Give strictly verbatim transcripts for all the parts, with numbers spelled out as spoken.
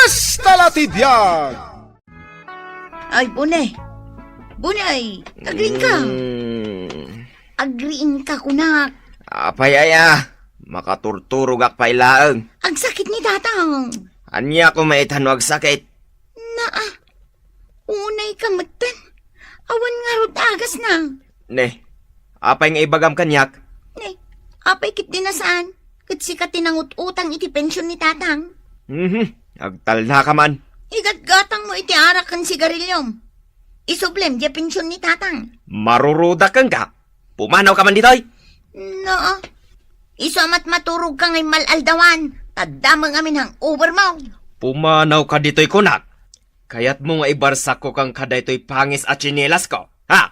Hasta la ti biag! Ay, Bune. Bune, ay, agriingka. Mm. Agriingka, kunak. Apay aya, makaturturogak pay laeng. Agsakit ni tatang. Ania koma ita no agsakit? Naa, unay ka metten. Awan ngarud agasna. Ne, apay nga ibagam kaniak? Ne, apay ket di na saan? Ket sika ti nangut-utang iti pension ni tatang. Mhm, agtalna ka man. Igatgatang mo iti arak ken sigariliom. Isublem diay pension ni tatang. Marurudak kenka. Pumanaw ka man ditoy. Naa. Isu a matmaturog ka ngay mal-aldawan. Tadda mo ngamin hangover mo. Pumanaw ka ditoy kunak. Kayatmo nga ibarsakko kenka daytoy pangis a tsinelas ko? Ha?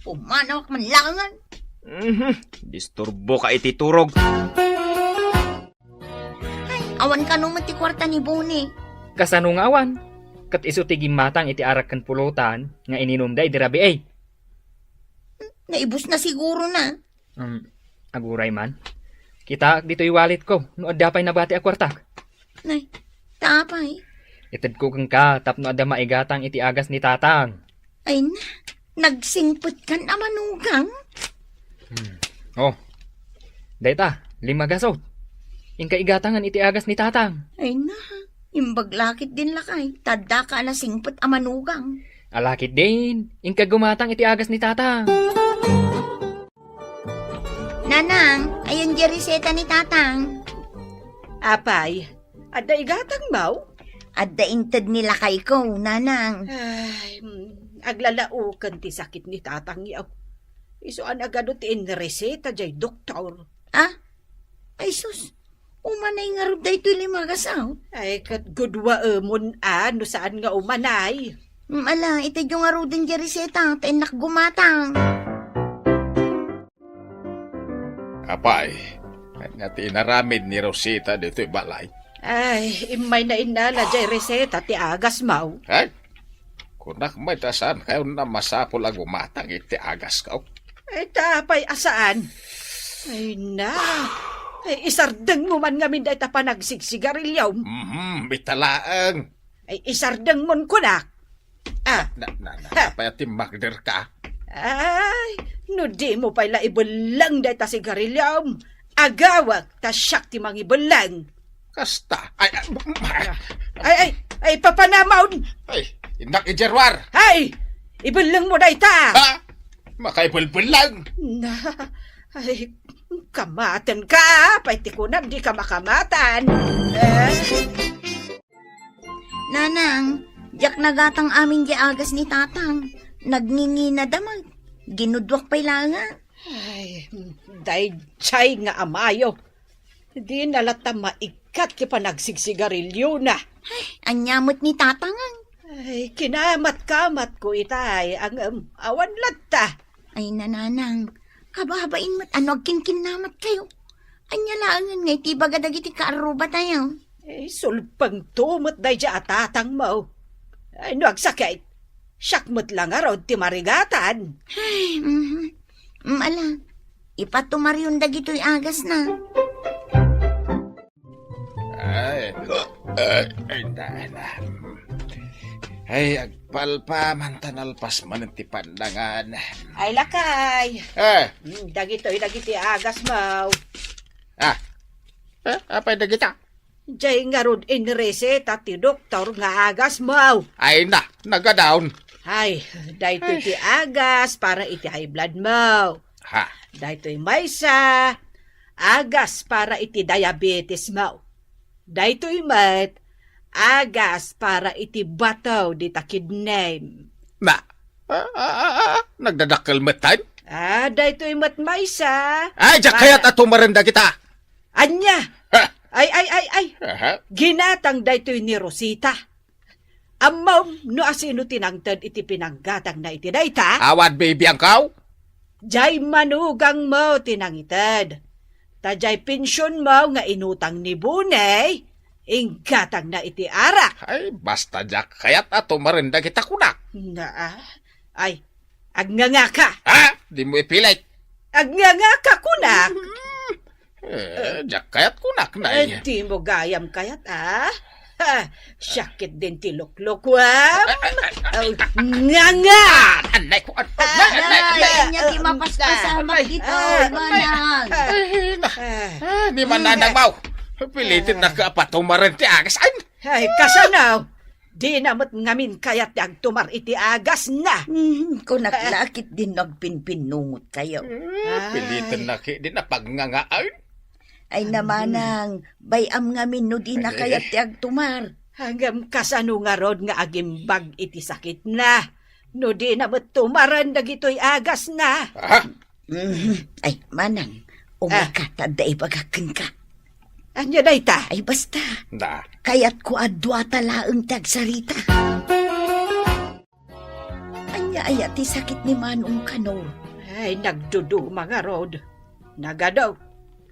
Pumanawak man langan. Mhm. Disturbo ka iti turog. Ay, awan kano met ti kuarta ni Boni. Kasano nga awan? Ket isu ti gimmatang iti arak ken pulutan nga ininumda idi rabii. Naibus na siguro na. Um, aguray man. Kitaak ditoy wallet ko no adda pay nabati a kuartak. Nay, ta apay? Itedko kenka tapno adda maigatang iti agas ni tatang. Ay na, nagsingpet kan a manugang? Hmm. Oh, dayta, lima gasot. Inka igatangan iti agas ni tatang. Ay na, imbag lakit din lakay, tadda ka a nasingpet a manugang. Alakit din, inka gumatang iti agas ni tatang. Nanang, ayon di reseta ni tatang. Apay, adda igatang maw? Adda inted ni lakay ko, nanang. Ay, mm, aglalaoken ti sakit ni tatang yaw. Isu a nagadu ti inreseta jay doktor. Ah? Ay sus, umanay ngarud daytoy lima gasot. Ay, ket gudwaemon a no saan nga umanay. Mm, ala, itedyo ngaruden jay reseta, ta innak gumatang. Apay, ania ti inaramid ni Rosita ditoy balay? Ay, immay na innala jay reseta ti agas maw. Ay, kunak met a saan kayon a masapul a gumatang iti agas ko. Ay, ta apay a saan? Ay na. Ay, isardeng mo man ngamin dayta panagsigsigarilyo. Mhm, bitalaeng. Ay, isardeng mon kunak. Ah. Na, na, na, Ha. Apay a timmakder ka? Ay, no di mo pay la ibelleng dayta sigarilyom, agawek ta siak ti mangibelleng. Kasta. Ay, ay, Ay, ay, ay, papanamon! Ay, innak ijerwar! Ay, ibelleng mo dayta! Ha? Makaibelbelleng? Na, ay, kamaten ka, pay ti kunam di ka makamatan. Eh. Nanang, diak nagatang amin di agas ni tatang. Nagngingina da met. Ginudwak pay la nga. Ay, daydiay nga amayo. Di na latta maikkat ti panagsigsigarilyona. Ay, ania met ni tatangan? Ay, kinamat-kamat ko itay, ngem awan latta. Ay, nanang, kababain met a no agkinkinnamat kayo. Ania laengen nga iti baga dagiti kaarruba tayo? Eh, sulpengto met daydiay a tatangmo. Ay, no agsakit, siak met la ngarud ti marigatan. Ay, mhm. Mm, ala, ipatumarion dagitoy agasna. Ay, ay, ay, na, na. Ay, agpalpa man ta nalpas man ti pandangan. Ay, lakay. Eh. Mm, dagitoy, dagiti agasmo. Ah. Eh, apay dagita? Jay ngarud inreseta ti doktor nga agasmo. Ay na, nagadaon. Ay, daytoy Ay. ti agas para iti high blood mo. Ha? Daytoy maysa, agas para iti diabetes mo. Daytoy met, agas para iti bato dita kidney. Na, ah, ah, ah, ah, nagdadakkel met tayo? Ah, daytoy met maysa. Ay, diak Para kayat a tumaren dagita. Ania? Ha? Ay, ay, ay, ay. Aha. Ginatang daytoy ni Rosita. Ammom no asino ti nangted iti pinanggatangna iti dayta? Awan bibiangkaw? Jay manugangmo ti nangited. Ta jay pensionmo nga inutang ni Buney, inggatangna iti arak. Ay, basta diak kayat a tumaren dagita kunak. Naa. Ay, agngangaka. Ha? Di mo ipilit. Agngangaka kunak. Eh, diak kayat kunak, nay. Eh, di mo gayam kayat, ah? Ha, Siak ketdin ti luklukuam. Ay, ay, ay, ay. Aw, nganga! Anay ko, an-, Ah, anay, anay, anay, anay. Ania ti mapaspasamak ditoy, Manang? Ay, na. Ah, ni Manang Mau. Piliten na ka patumaren ti agas. Ay. Ay, kasano? Dina met ngamin kayat ti agtumar iti agasna. Hmm, kunak la ketdin no agpinpinnungot kayo. Ah, piliten na ketdin a pagngangaan. Ay, na, Manang, bay-am ngamin no dina kayat ti agtumar. Ngem kasano ngarud nga agimbag iti sakitna? No dina met tumaren dagitoy agasna? Ah? Mhm. Ay, Manang, umay ka ta adda ibagak kenka. Ania dayta? Ay, basta. Da. Kayatko a duata laeng ti agsarita. Ania aya ti sakit ni Manong kano? Ay, nagduduma ngarud. Nagadu.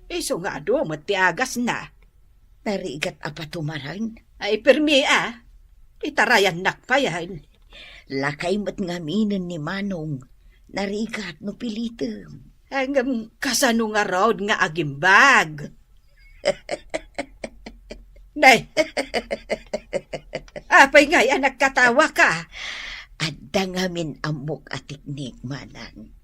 Isu nga adu met ti agasna. Narigat a patumaren? Ay, permi a. Itarayannak payen. Lakay met ngaminen ni Manong. Narigat no pilitem. Ngem kasano ngarud nga agimbag? Nay. Apay ngay a nagkatawaka? Adda ngamin ammok a teknik, Manang.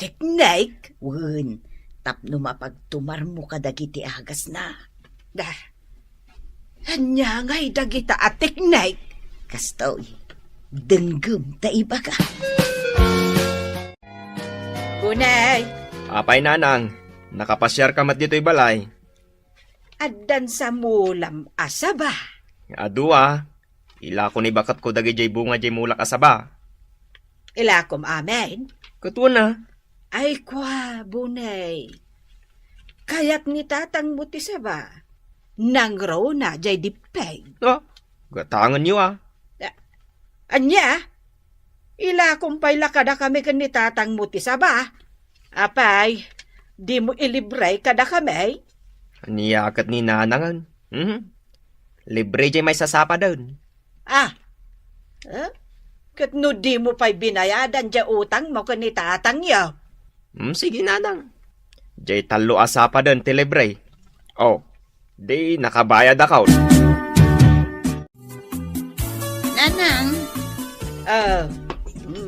Teknik? Wen, tapno mapagtumarmo kadagiti agasna. Da. Ania ngay dagita a teknik? Kastoy, denggem ta ibaga. Bunay! Apay, Nanang, nakapasiarka met ditoy balay? Addan sa mulam a saba? Adu a. Ilako ni baketko dagidiay bunga diay mulak a saba. Ilakom amin? Ket wen a. Ay, kua, Bunay. Kayat ni tatangmo ti saba. Nangruna diay dippeg. Ah, gatangenyo a. Ah, ania? Ilakom pay la kadakami ken ni tatangmo ti saba. Apay, dimo ilibre kadakami? Ania ket ni Nanangen? Mhm. Libre diay maysa a sapaden. Ah. Eh? Ket no dimo pay binayadan diay utangmo ken ni tatangyo? Hmm, sige, Nanang. Diay tallo a sapaden ti libre. Oh, di nakabayadakon. Nanang. Ah,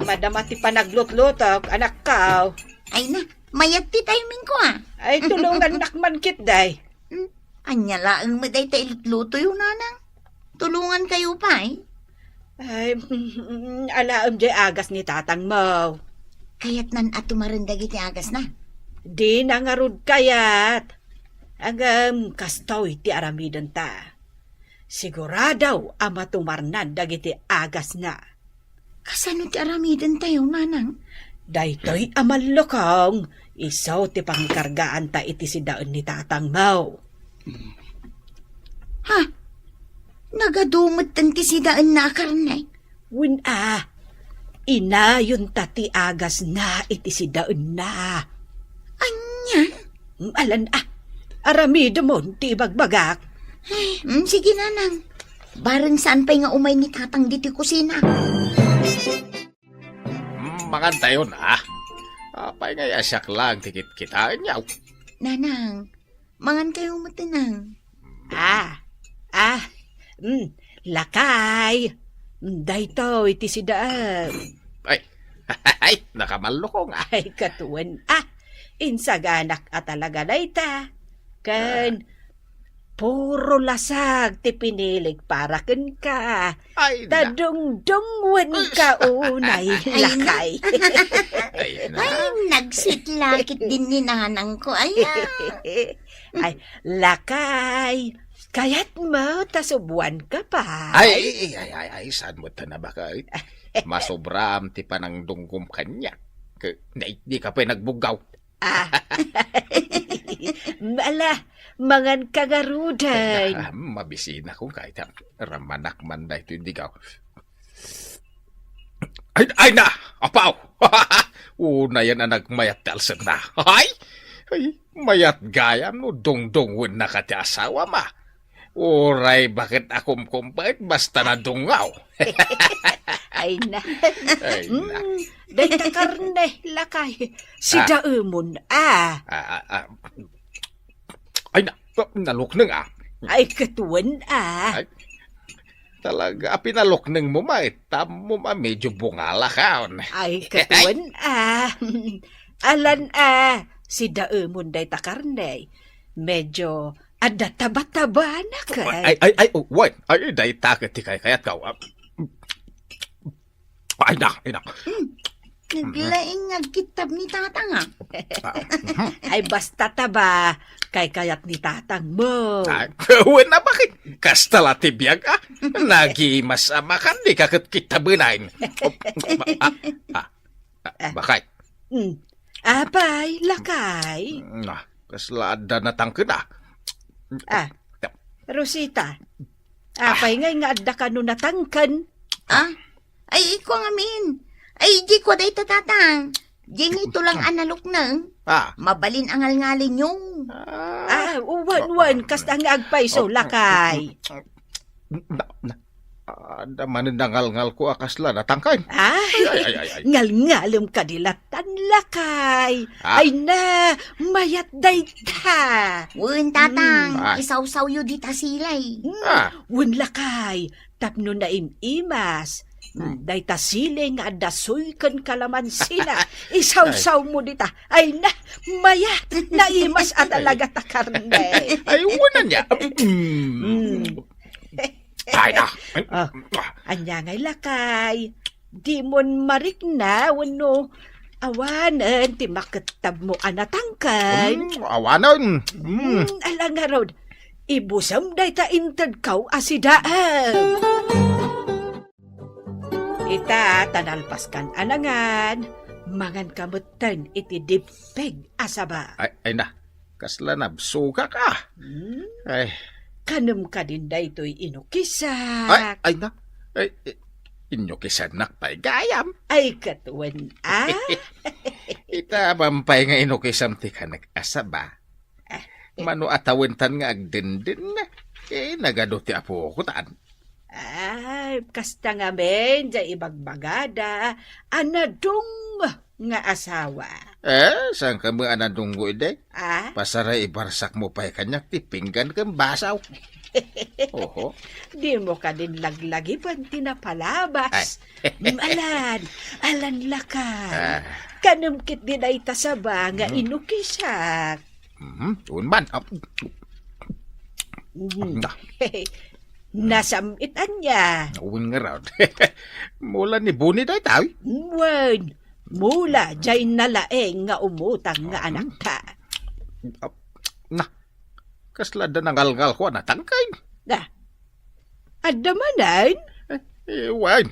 madama ti panaglutlutok, anakko. Ay na, mayat ti timingko a. Ay, tulongannak man ketdi. Hmm, ania laeng met dayta ilutlutoyo, Nanang? Tulongankayo pay? Ay, alaem diay agas ni tatangmo. Kayatnan a tumaren dagiti agasna? Dina ngarud kayat. Ngem kastoy ti aramidenta. Sigurado a matumarnan dagiti agasna. Kasano ti aramidentayo, Nanang? Daytoy a mallukong, isu ti pangikargaanta iti sidaen ni tatangmo. Ha? Nagadu metten ti sidaenna a karne? Wen a, inayonta ti agasna iti sidaenna. Ania? Alan a, aramidemon ti ibagbagak. Ay, mm, sige, Nanang. Bareng saan pay nga umay ni Tatang ditoy kusina. Mm, mangantayon a. Apay nga siak laeng ti kitkitaenyo? Nanang, mangankayo met, Nanang. Ah, ah, mm, lakay. Mm, daytoy ti sidaem. Ay, ay, nakamallukong a. Ay, ket wen a. Insaganak a talaga dayta. Ken, ah, puro lasag ti pinilik para kenka. Ay, ta na. Dungdungenka unay, ay, na. Lakay. Ay, na. Ay, nagsitlakit din ni nanangko. Ay, ah. Ay, lakay. Kayatmo ta subuanka pay? Ay, ay, ay, ay, ay, saan met ta nabakay? Masobraam ti panangdunggom kaniak. Ke, na, di ka pay nagbuggaw. Ah. Ala, manganka ngaruden. Ah, mabisinakon kay ta ramanak man daytoy digaw. Ay, ay na, apaw! Unayen a nagmayat ti alsek na. Ay, ay, mayat gayam no dungdungwennaka ti asawam a. Uray baket a kumkumpet basta nadungaw. Ay na. Ay na. Mm, dayta karne, lakay. Sidaemon a. Ah, ah, ah. Ay na, nalukneng a. Ay, ket wen a. Ay. Talaga a pinaluknengmo met, ammom a medyo bungalakaon. Ay, ket wen a. Alan a, sidaemon dayta karne. Medyo adda taba-tabana ket. Ay, ay, ay, oh, wen. Ay, dayta ket ti kaykayatko. Ah, ay na, ay na. Hmm. Naglaing nga agkittab ni Tatang, ah. Ah, mhm. Ay, basta taba, kaykayat ni Tatang mo. Ay, wen a, bakit? Kasta la ti biag, ah. Nagimas a makan, di ka ket kittabenan. Oh, ah, ah, ah, bakit? Hmm. Apay, lakay? Hmm, ah, kasla adda natangken, ah. Ah, Rosita, apay ngay nga adda kano natangken? Ah? Ay, iko ngamin. Ay, di ko dayta, Tatang. Di nito lang a nalukneng. Ah. Mabalin a ngalngalinyo. Ah, wen, wen, kasta nga agpayso, lakay. Na, na, adda manen nangalngalko a kasla natangken. Ay, ay, ay, ay, ay. Ngalngalem kadi lattan, lakay. Ah. Ay na, mayat dayta. Wen, Tatang, hmm, ah, isawsawyo dita silay. Hmm, ah, wen, lakay. Tapno naim-imas, hmm, dayta sili nga adda soy ken kalamansina, isawsawmo dita. Ay na, mayat, naimas a talaga ta karne. Ay, wen ania. Mm. Mm. Ay na. Ah, ania ngay lakay? Dimon marikna wenno awanen ti makettabmo a natangken? Mm, awanen. Mm. Mm, ala ngarud, ibusem dayta intedko a sidaem. Ita, ta nalpaskan a nangan, manganka metten iti dippeg a saba. Ay, ay na, kasla nabsogak, ah. Hmm? Ay. Kanem kadin daytoy inukisak? Ay, ay na. Ay, i-, inukisannak pay gayam. Ay, ket wen, ah. Ita, apay nga inukisam ti kanek a saba. Ah, eh. Mano a tawentan nga agdenden, eh, nagadu ti apokotan. Ay, kasta ngamin, diay ibagbagada, a nadung nga asawa. Eh, saan ka mo a nadunggo idi? Ah? Pasaray ibarsakmo pay kaniak ti pinggan ken basaw. Oho. Dimo kadin laglagipen ti napalabas. Ay. Mm, alan, alan lakay. Ah. Kanem ketdi dayta saba nga, mhm, inukisak. Mhm, wen man. Ah. Mhm. Na. Nasam-it ania? Wen ngarud. Mula ni Boni dayta, uy. Wen. Mula diay nalaing nga umutang nga, mhm, anakta. Ah, na. Kasla adda nangalngalko a natangken. Na. Adda manen? Eh, eh, wen.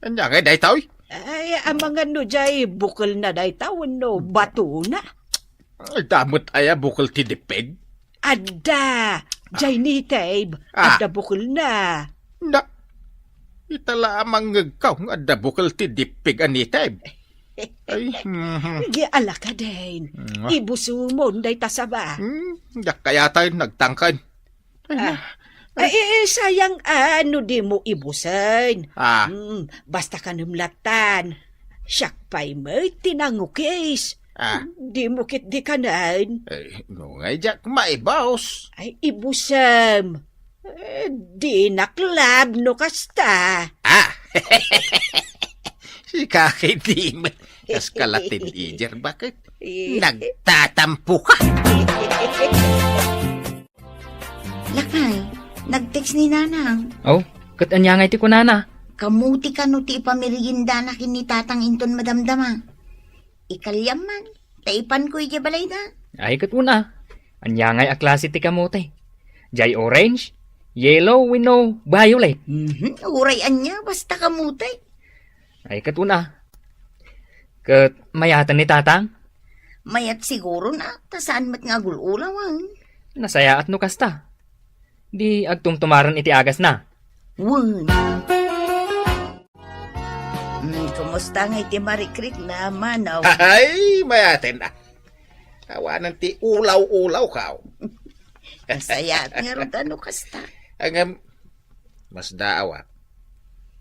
Ania ngay dayta, uy? Ay, amangan no diay bukelna dayta wenno batona. Adda met aya bukel ti dippeg? Adda. Diay native. Ah. Adda bukelna. Na, ita la a mangngegko nga adda bukel ti dippeg a native. Ay, mhm. Di ala kadin. Mm. Ibusumon dayta saba. Hmm, diak kayatay nagtangken. Ay, ah. Ay, eh, eh, sayang, ah, no dimo ibusen. Ah. Hmm, basta kanem lattan. Siak pay met ti nangukis. Ah. Dimo ketdi kanen. Eh, no ngay diak maibus. Ay, ibusem. Eh, dinak love no kasta. Ah! Sika ketdi met. Kas ka la teenager, bakit? Eh. Nagtatampo ka. Lakay, nag-text ni Nanang. Oh, ket ania ngay ti kunana? Kamuti kano ti ipameriendana ken ni Tatang inton madamdama. Ikaliam man, ta ipanko idiay balayda. Ay, ket una, ania ngay a klase ti kamote? Diay orange, yellow, wenno violet? Mhm, uray ania, basta kamote. Ay, ket una. Ket mayaten ni Tatang? Mayat siguro na, ta saan met nga agul-ulawan. Nasayaat no kasta. Di agtumtumaren iti agasna. Wen. Hmm, kumusta ngay ti marikrikna, Manong? Ay, mayaten na. Awanen ti ulaw-ulawko. Nasayaat ngarud no kasta. Ngem, masdaawak.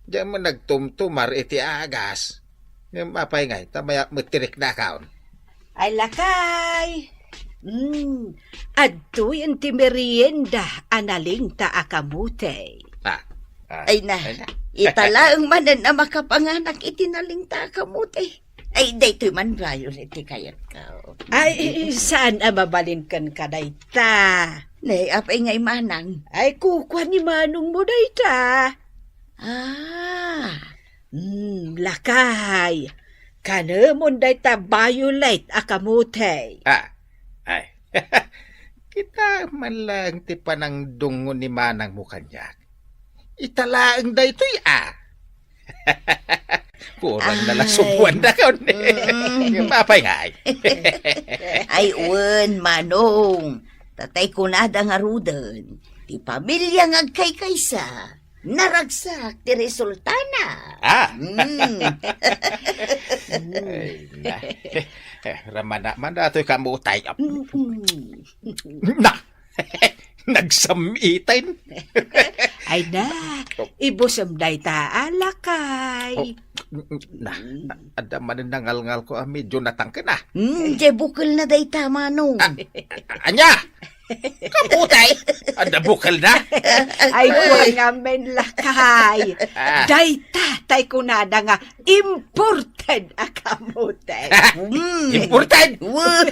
Diak man nagtumtumar iti agas. Ngem apay ngay, ta mayat met ti riknakon. Ay, lakay! Mm, adtoyen ti merienda a nalingta a kamote. Ah, Ah, ay na, ay na. Ita laeng manen a makapanganak iti nalingta a kamote. Ay, daytoy man, Violet, ti kayatko. Ay, saan a mabalin kenka dayta? Ne, apay ngay manang? Ay, kukua ni manongmo dayta. Ah. Hmm, lakay. Kanemon dayta Violet a kamote. Ah, ay. Kita man lang ti panangdungngo ni manangmo kaniak. Ita laeng daytoy, a. Kurang na lang. Ay. Subuan na kon. Mm. Apay ngay? Ay, wen, manong. Tatay kunada ngaruden, ti pamilia nga agkaykaysa, naragsak ti resultana. Ah. Mm. Ay, na. Eh, ramana man datoy kamote. Mm-mm. Na! Nagsam-itan. Ay na, ibusem dayta a lakay. Oh, na, adda manen nangalngalko a medyo natangken, a. Hmm, diay bukelna dayta, manong. Ah, a-, ania? Kamote? Adda bukelna? Ay, kua ngamin, lakay. Ah. Dayta tay kunada nga imported a kamote. Mm. Imported? Uy.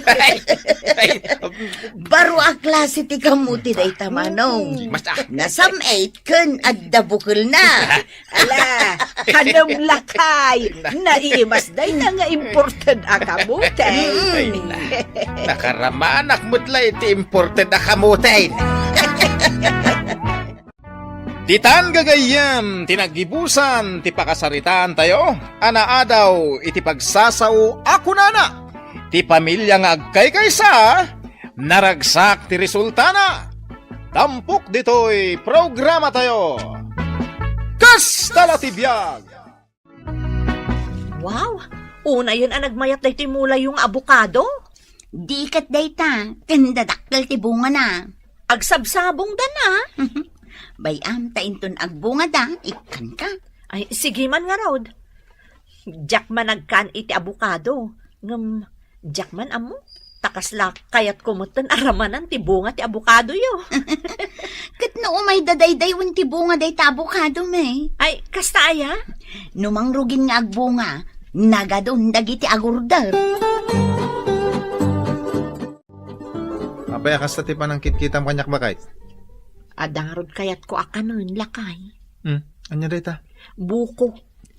Baro a klase ti kamote dayta, manong. Mas, ah. Nasam-it ken adda bukelna. Ala, kanem, lakay. Naimas dayta nga imported a kamote. Ay, na. Nakaramanak met la iti imported a kamote. Ditan gagayyem ti naggibusan ti pakasaritaantayo a naadaw iti pagsasao a kunana, ti pamilia nga agkaykaysa, naragsak ti resultana. Tampok ditoy programatayo. Kasta la ti biag! Wow! Unayen a nagmayat daytoy mulayo nga abokado. Di ket dayta, ken dadakkel ti bungana. Agsabsabongda na. Bay-am ta inton agbungada, ikkanka. Ay, sige man ngarud. Diak man agkan iti abokado. Ngem, diak man ammo. Ta kasla kayatko metten a ramanan ti bunga ti abokadoyo. Ket no umay dadaydaywen ti bunga dayta abokado, me. Ay, kasta aya? No mangrugin nga agbunga, nagadon dagiti agurder. Apay a kasta ti panangkitkitam kaniak, baket? Adda ngarud kayatko a kanen, lakay. Hmm, ania dayta? Buko.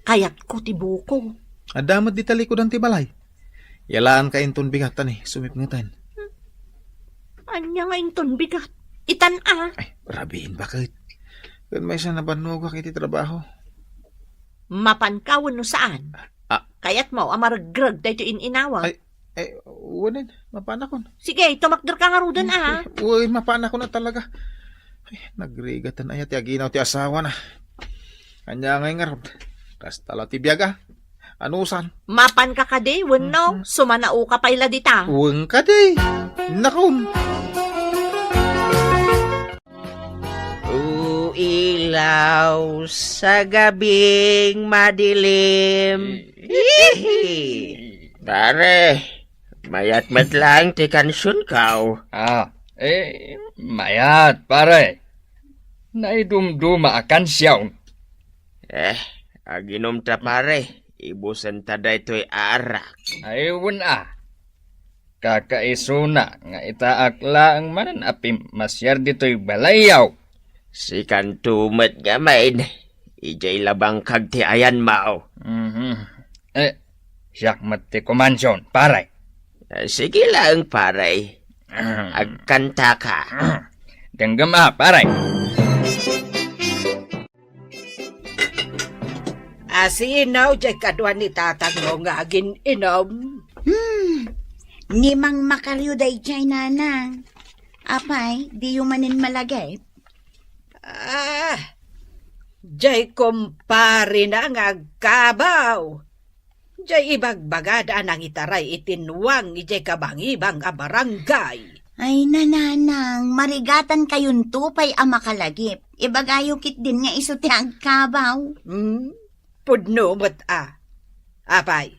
Kayatko ti buko. Adda met dita likudan ti balay. Yalaanka inton bigat, ta ni, sumipngeten. Hmm. Ania nga inton bigat? Itan a. Ay, rabiin, baket. Ken maysa nabannogak iti trabaho. Mapanka wenno saan? Ah. Kayatmo a maregreg daytoy in-inawak? Ay, ay, wen, mapanakon. Sige, tumakderka ngaruden a. Ay, wen, mapanakon a talaga. Ay, nagrigatan aya ti aginaw ti asawana. Ania ngay ngarud? Kasta la ti biag a. Anusan? Mapanka kadi wenno, mhm, sumanaoka pay la dita? Wen kadi. Nakon. O ilaw sa gabing madilim. Pare, mayat met laeng ti kansionko. Ah, eh, mayat, pare. Naidumduma a kansion. Eh, aginom ta, pare. Ibusen ta daytoy a arak. Ay, wen a. Kakaisuna nga itaak laeng manen a pimmasiar ditoy balayyo. Sikanto met ngamin, idiay labangkag ti ayanmo. Mhm. Eh, siak met ti kumansion, pare. Eh, sige laeng, pare. Ahem. Agkantaka. Ahem. Denggem a, pare. Asino diay kadua ni tatangmo nga agin-inom? Hmm, ni Mang Macario daydiay, nanang. Apay, diyo manen malagip? Ah, diay kumparena nga agkabaw. Diay ibagbagada a nangitaray iti nuang idiay kabangibang a barangay. Ay, nanang, marigatkayo pay a makalagip. Ibagayo ketdin nga isu ti agkabaw. Hmm? Pudno met a. Apay,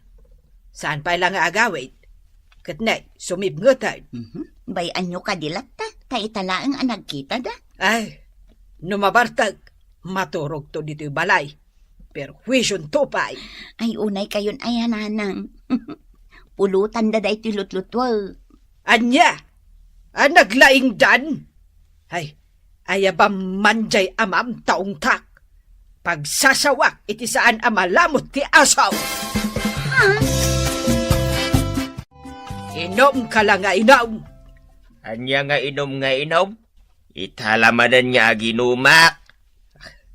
saan pay la nga agawid? Ket ne, sumipngeten. Mhm. Bay-anyo kadi latta, ta ita laeng a nagkitada. Ay, no mabartek, Maturogto ditoy balay. Perhuisionto pay. Ay, unay kayon aya, nanang. Pulotanda daytoy lutlutuek. Ania? A, naglaingdan? Ay, aya ba man jay amam ta ungtak? Pagsasawak iti saan a malamut ti asaw. Ha? Inumka la nga inum. Ania nga inum nga inum? Ita la manen nga aginumak.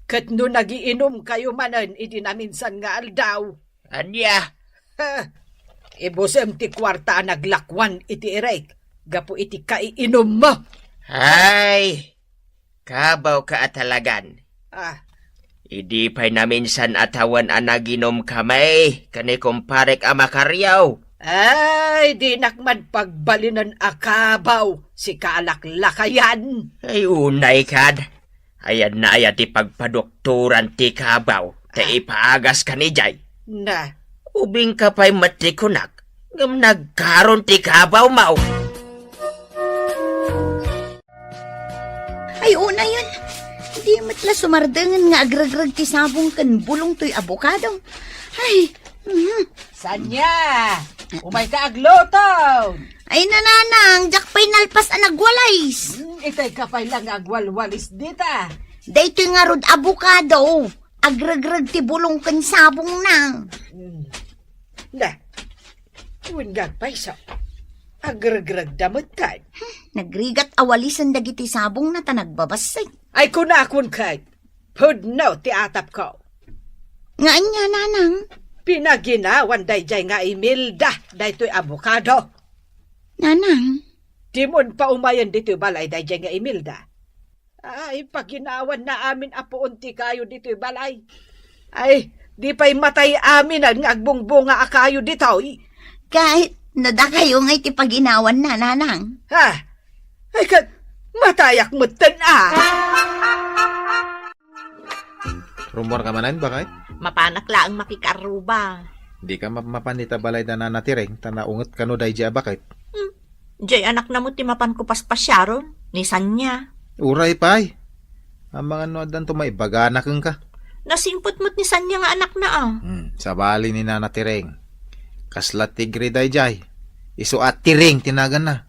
Ket no nagiinumkayo manen iti naminsan nga aldaw, ania? Ha? Ibusem ti kuarta a naglakuan iti irek gapu iti kaiinummo. Ay, kabawka a talagan. Ah. Idi pay naminsan a tawen a naginumkami ken ni kumparek a Macario. Ay, dinak man pagbalinen a kabaw, sika a laklakayan. Ay, unay kad. Ayanna aya ti pagpadoktoran ti kabaw, ta Ah. ipaagas ka ni jay. Na. Ubingka pay met ti kunak, ngem nagkaron ti kabaw mo. Ay, unayen. Di met la sumardengen nga agregreg ti sabong ken bulong toy abokado. Ay, mhm. Sanya, umayka agluto. Ay, nanang, diak pay nalpas a nagwalis. Hmm, itay ka pay lang agwalwalis dita. Daytoy ngarud abokado. Agregreg ti bulong ken sabongna. Hmm. Da. Wen nga agpayso. Agregregda met kay. Nagrigat a walisen dagiti sabongna ta nagbabassit. Ay, kunakon kay, pudno ti atapko. Nga ania, nanang? Pinaginawan dayjay nga Imelda daytoy abokado. Nanang? Dimon paumayen ditoy balay dayjay nga Imelda. Ay, paginawanna amin a puon ti kayo ditoy balay. Ay, di pay matay amin nga agbungbunga a kayo ditoy. Ket no dakayo ngay ti paginawanna, nanang. Ha? Ay, ket matayak metten a. Rummuarka manen, baket? Mapanak laeng makikaarruba. Dika mapmapan ita balay da Nana Tireng, ta naunget kano daydi a baket. Hmm. Jay anakna met ti mapanko paspasiaron, ni Sanya. Uray pay. Amangan no addanto maibagana kenka. Nasimpet met ni Sanya nga anakna, a. Hmm, sabali ni Nana Tireng. Kasla tigre dayjay. Isu a Tireng ti naganna.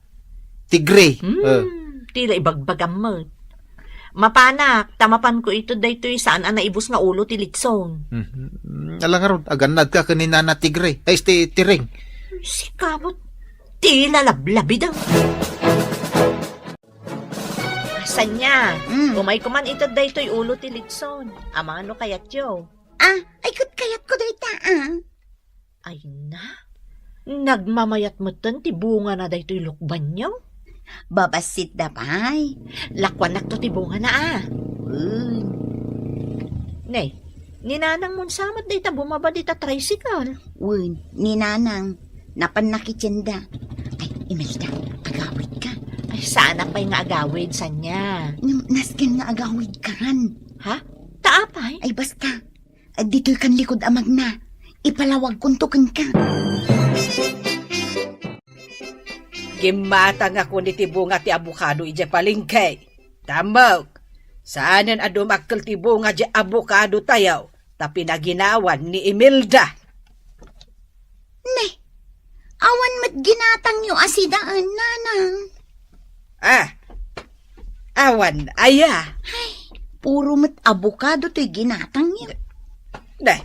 Tigre. Hmm, Eh. Ti la ibagbagam met. Mapanak, ta mapanko ito daytoy saan a naibus nga ulo ti litson. Mhm. Ala ngarud, agannadka ken ni Nana Tigre. Ay, ti Tireng. Sika met, ti lalablabida. Sanya, Mm. umayko man ito daytoy ulo ti litson. Amangan no kayatyo. Ah, ay, ket kayatko dayta, ah. Ay na, nagmamayat metten ti bungana daytoy lukbanyo. Babassitda pay. Lakuannakto ti bungana, a. Wen. Ne, ni nanang mo sa met dayta bumaba dita tricycle. Wen, ni nanang, napanna kitienda. Ay, Imelda, agawidka. Ay, saan a pay nga agawid, Sanya. Ngem nasken nga agawidkan. Ha? Ta apay? Ay, basta. Ditoy kan likud a magna. Ipalawagkonto kenka. Gimmatangakon iti bunga ti abokado idiay palengke. Tamok, saanen a dumakkel ti bunga diay abokado tayo, ta pinaginawan ni Imelda. Ne, awan met ginatangyo a sidaen, nanang. Ah, awan aya. Ay, puro met abokado toy ginatangyo. Day,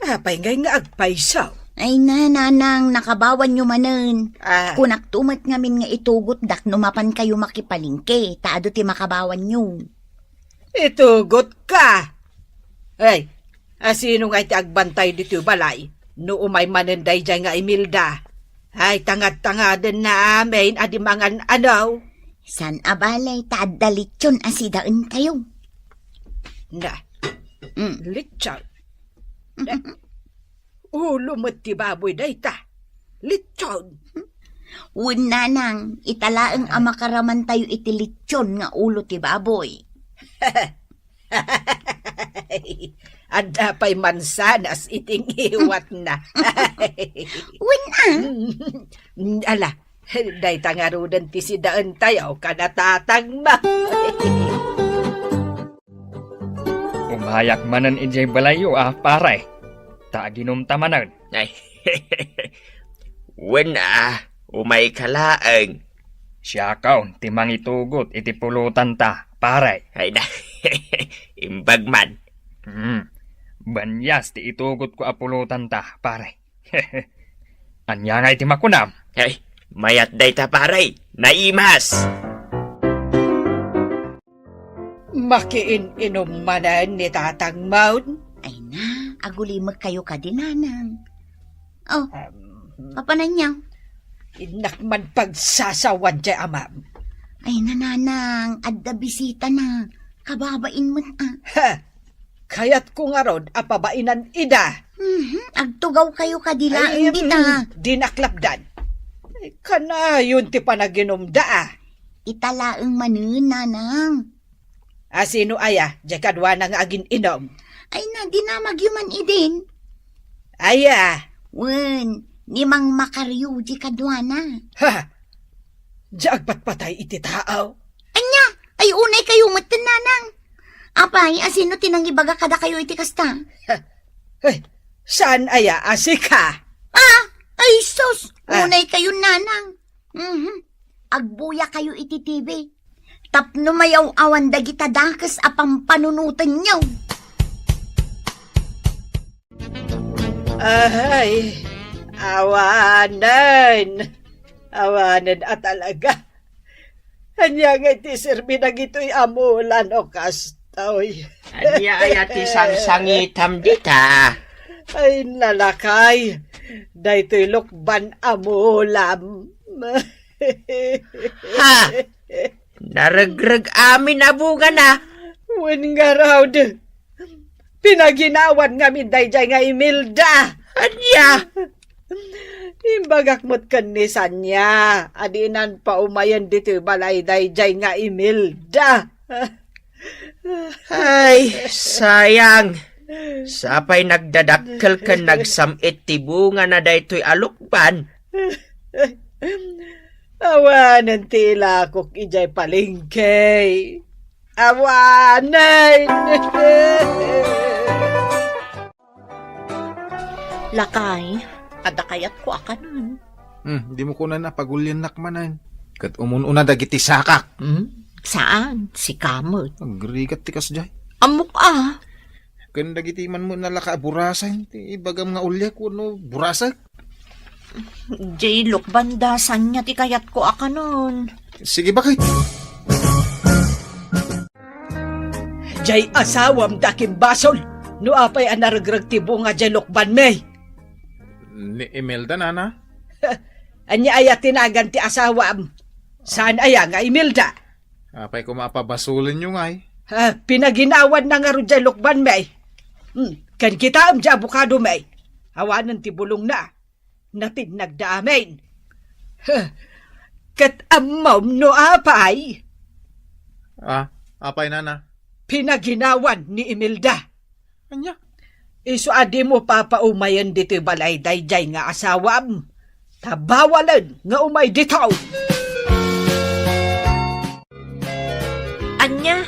apay ngay nga agpayso? Ay na, nanang, nakabawanyo manen. Ah. Kunakto met ngamin nga itugotdak no mapankayo makipalengke, ta adu ti makabawanyo. Itugotka. Hey, asino nga iti agbantay ditoy balay no umay manen daydiay nga Imelda? Ay, tangad-tangadenna amin a di mangan-anaw. Saan a bale, ta adda litson a sidaentayo. Na, Mm. litson. Na, ulo met ti baboy dayta. Litson. Wen, nanang, ita laeng a makaramantayo iti litson nga ulo ti baboy. Adda pay mansanas iti ngiwatna. Wen, a. Mm, ala, dayta ngaruden ti sidaentayo kada tatangmo. Umayak manen idiay balayyo a, pare. Ta aginumta manen. Ay, wen a, umayka laeng. Siakon ti mangitugot iti pulotanta, pare. Ay na, imbag man. Hmm. Banias ti itugotko a pulotanta, pare. Ania ngay ti makunam? Ay, mayat dayta, pare. Naimas! Makiin-inum manen ni tatangmon? Ay na, agulimekkayo kadi, nanang. Oh, Am, papananyaw? Innak man pagsasawan ti amam. Ay na, nanang, adda bisita na. Kababain met, ah. Ha! Kayatko ngarud a pabainan ida. Mhm, agtugawkayo kadi laeng dita. Mm, dinak lapdan. Ay, kanayon ti panaginumda, ah. Ita laeng manen, nanang. A, sino aya, diay kaduana nga agin-inum? Ay na, dinamagyo man idin. Aya? Wen, ni Mang Makaryo diay kaduana. Ha! Diay agpatpatay iti tao? Ania? Ay, unaykayo metten, nanang. Apay, a sino ti nangibaga kadakayo iti kasta? Ay, saan aya a sika? Ah! Ay, sus! Ah. Unaykayo, nanang. Mhm. Agbuyakayo iti T V. Tapno mayaw-awan dagita dakes a pampanunotenyo. Ay, awanen. Awanen a talaga. Ania ngay ti serbi dagitoy a mula no kastoy? Ania aya ti sangsangitam dita? Ay, nalakay. Daytoy lukban a mulam. Ha? Naregreg amin a bungana. Wen ngarud, pinaginawan ngamin daydiay nga Imelda. Ania? Imbagak met ken ni Sania a dinan paumayen ditoy balay daydiay nga Imelda. Ay, sayang. Sapay nagdadakkel ken nagsam-it ti bungana daytoy a lukban. Awanen ti ilakok idiay palengke. Awanen! Lakay, adda kayatko a kanen. Hmm, dimo kunan a paguliennak manen. Ket umun-una dagiti sakak. Hmm? Saan? Sika met. Agrigat ti kasdiay. Ammok a. Ken dagiti man met nalaka a burasen, ti ibagam nga uliak wenno burasek? Jay lukban da, Sania ti kayatko a kanen. Sige, baket. Jay asawam da kimbasol no apay a naregreg ti bunga jay lukbanmi. Ni Imelda, nana? Ania aya ti nagan ti asawam? Saan aya nga Imelda? Apay koma a pabasolenyo ngay? Ah, pinaginawan na ngarud jay lukbanmi. Hmm, ken kitaem jay abokadomi. Awanen ti bulongna. Natinnag da amin. Huh, ket ammom no apay? Ah, apay, nana? Pinaginawan ni Imelda. Ania? Isu a dimo papaumayen ditoy balay daydiay nga asawam, ta bawalen nga umay ditoy. Ania?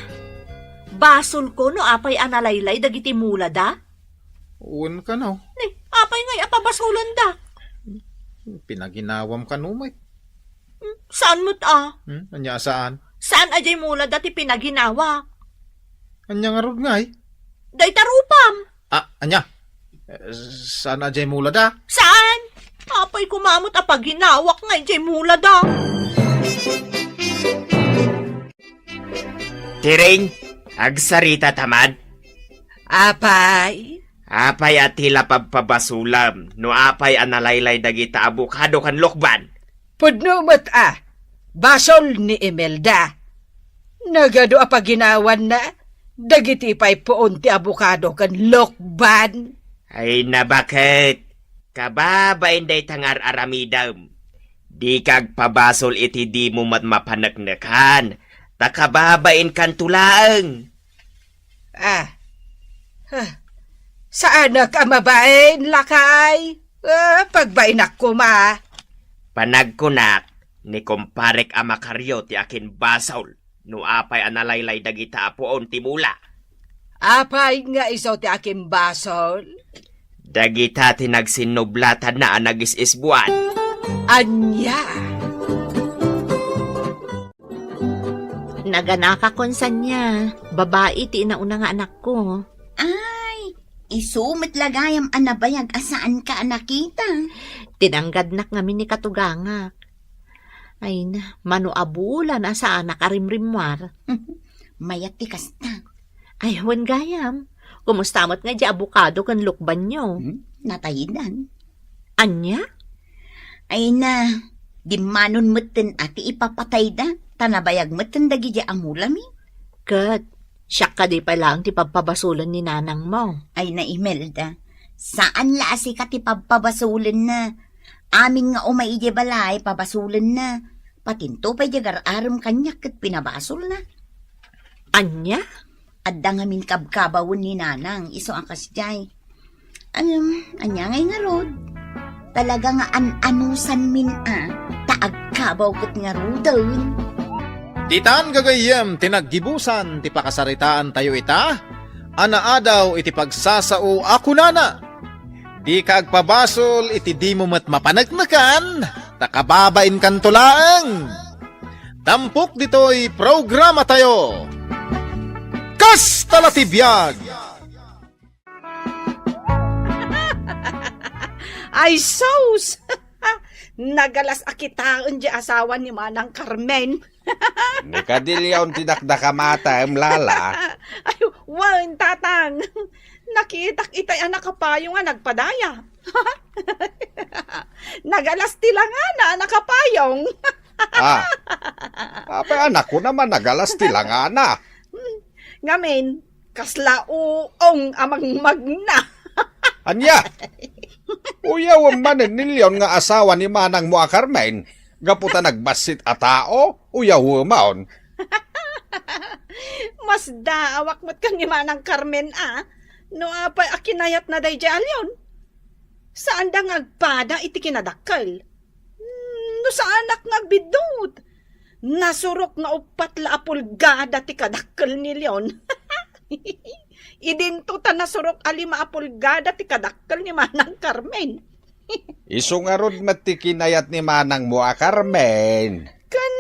Basolko no apay a nalaylay dagiti mulada? Wen kano. Ni, apay ngay a pabasolanda? Pinaginawam kano met. Hmm, saan met a? Hmm? Ania a saan? Saan a jay mulada ti pinaginawa? Ania ngarud ngay? Dayta rupam. Ah, ania? Eh, saan a jay mulada? Saan? Apay koma met a paginawak ngay jay mulada? Tiring, agsarita ta man. Apay? Apay a ti la pabpabasolam no apay a nalaylay dagita abokado ken lukban? Pudno met a, basol ni Imelda. Nagadu a paginawanna dagiti pay puon ti abokado ken lukban. Ay, nabaket, kababain dayta nga ar-aramidem. Dika agpabasol iti dimo met mapaneknekan, ta kababainkanto laeng. Ah. Ah. Saanak a mabain, lakay. Ah, pagbainak koma. Panagkunak, ni kumparek a Macario ti akinbasol no apay a nalaylay dagita a puon ti mula. Apay nga isu ti akimbasol? Dagita ti nagsinnublatanna a nagis-isbuan. Ania? Naganaka kon sania, babai ti inauna nga anakko. Ay, isu met la gayam a nabayag a saanka a nakita. Tinanggadnak ngamin ni katugangak. Ay na, mano a bulan a saanak a rimrimmuar. Mayat ti kasta. Ay, wen gayam. Kumusta met nga di abokado ken lukbanyo? Hmm? Natayidan. Ania? Ay na, dimmanon metten a ti ipapatayda, ta nabayag metten dagidi a mulami. Ket, siak kadi pay laeng ti pabpabasolen ni nanangmo? Ay na, Imelda, saan la a sika ti pabpabasolenna. Amin nga umay idiay balay, pabasolenna. Patinto pay diay gar-arem kaniak ket pinabasolna. Ania? Adda ngamin kabkabawen ni nanang, isu a kasdiay. Ngem, ania ngay ngarud? Talaga nga an-anusanmin a, ta agkabaw ket ngaruden. Ditan gagayyem ti naggibusan ti pakasaritaantayo ita, a naadaw iti pagsasao a kunana, "Dika agpabasol iti dimo met mapaneknekan, ta kababainkanto laeng." Tampok ditoy programatayo. Kasta la ti biag! Ay, sus! Nagalas a kitaen di asawa ni Manang Carmen. Ni Kadilion ti dakdakamatem, Lala. Ay, wen, Tatang. Nakitak itay a nakapayo nga nagpadaya. Nagalas ti langana a nakapayong. Ah. Apay, anakko naman, nagalas ti langana. Ngamin, kasla uong a mangmagna. Ania? Uyawem manen ni Leon nga asawa ni manangmo a Carmen, gapu ta nagbassit a tao, uyawemon. Masdaawak met ken ni Manang Carmen a, no apay a kinayatna daydiay a Leon. Saanda nga agpada iti kinadakkel. Hmm, no saanak nga agbiddut. Nasurok nga uppat la a pulgada ti kadakkel ni Leon. Idinto ta nasurok a lima a pulgada ti kadakkel ni Manang Carmen. Isu ngarud met ti kinayat ni manangmo a Carmen. Ken,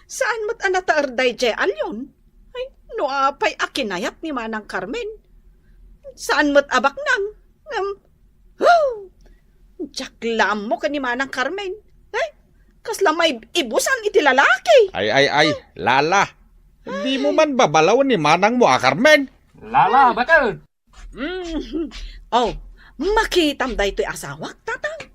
saan met a nataer daydiay a Leon? Ay, no apay a kinayat ni Manang Carmen? Saan met a baknang? Ngem, huh! Diak la ammo ken ni Manang Carmen. Ay, kasla maibusan iti lalaki. Ay, ay, ay, Lala. Dimo man babalawen ni manangmo a Carmen? Lala, baket! Mm. Oh, makitam daytoy asawak, Tatang.